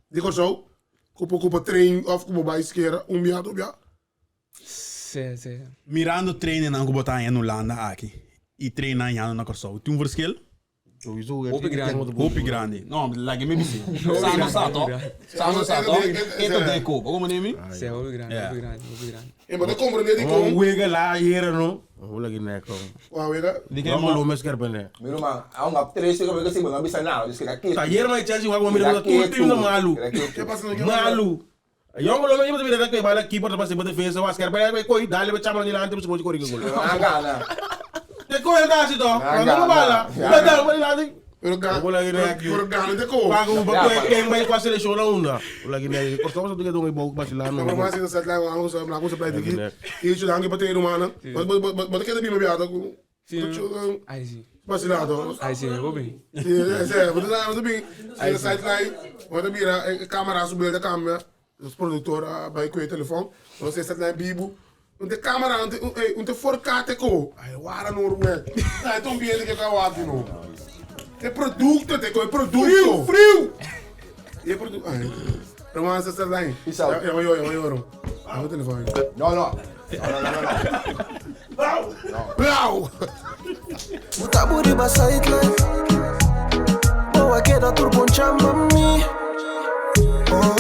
S3: Dico so, con con train of con bike un via doppia.
S8: Sim, sim.
S6: Mirando treinen aan botar em Holanda aqui. E treinar em na Corsou. Tem um verschil?
S7: Sowieso.
S8: Hoop grande.
S6: Hoop grande. Não, like me bisi. Sano sato. Sano sato. Eto de koop. Como nemi?
S8: Sim, hoop grande,
S6: Ja.
S8: hoop grande, hoop grande.
S3: E ma te comprende di
S7: Um
S3: con.
S7: wega lá, hier no. Hoe leg je nek om?
S3: Wa wega.
S6: Die
S7: Vamos lo mes kerpen.
S4: Mi ruma, ha un tre se come così, ma non bisa nada, dus che
S7: Tá hier maar chance wa mira
S4: Kira
S7: todo team
S4: ketu.
S7: na malu.
S4: Kira ketu.
S3: Che passa no
S7: Malu. Jong lo me mira que bala keeper pa se defesa was kerpen ay koi dale be chama ni lante mo kori gol.
S4: Angana.
S7: Te koi da si to.
S4: Nah,
S7: No bala.
S4: nah.
S7: Da da bala lante.
S3: Pero ga.
S7: Wala gina aqui.
S3: Pero ga te ko.
S7: Pago ba
S4: Ja,
S7: ko
S4: pa.
S7: ken bay kwa selection na una. Wala gina korso sa tuge dong ibog Barcelona.
S3: Ma ma si sa la ko sa la ko sa play di. Io ci anche per te romana. Ma ma ma che devi mi abbiamo
S8: Sim. Aí sim.
S3: Vacilato.
S8: Aí sim, eu vou bem.
S3: Sì, sì, wat wat ben je sideline, wat ben je camera zo beeld de camera, dus producteur bij kwe telefoon, wat is sideline bibu. Want de camera want de 4K te ko. Ai, wara no ruwe. Ai, ton bien que ka wa no. Te producto te ko, producto. Frio, frio. E produto. Ai. Roman sa sideline.
S4: Isao.
S3: Ja, ja, ja, ja, ja. telefoon.
S4: No, no. No, no, no, no, no.
S3: Blauw.
S2: Butaburi ba sideline Boa queda turbo chama mi. Oh.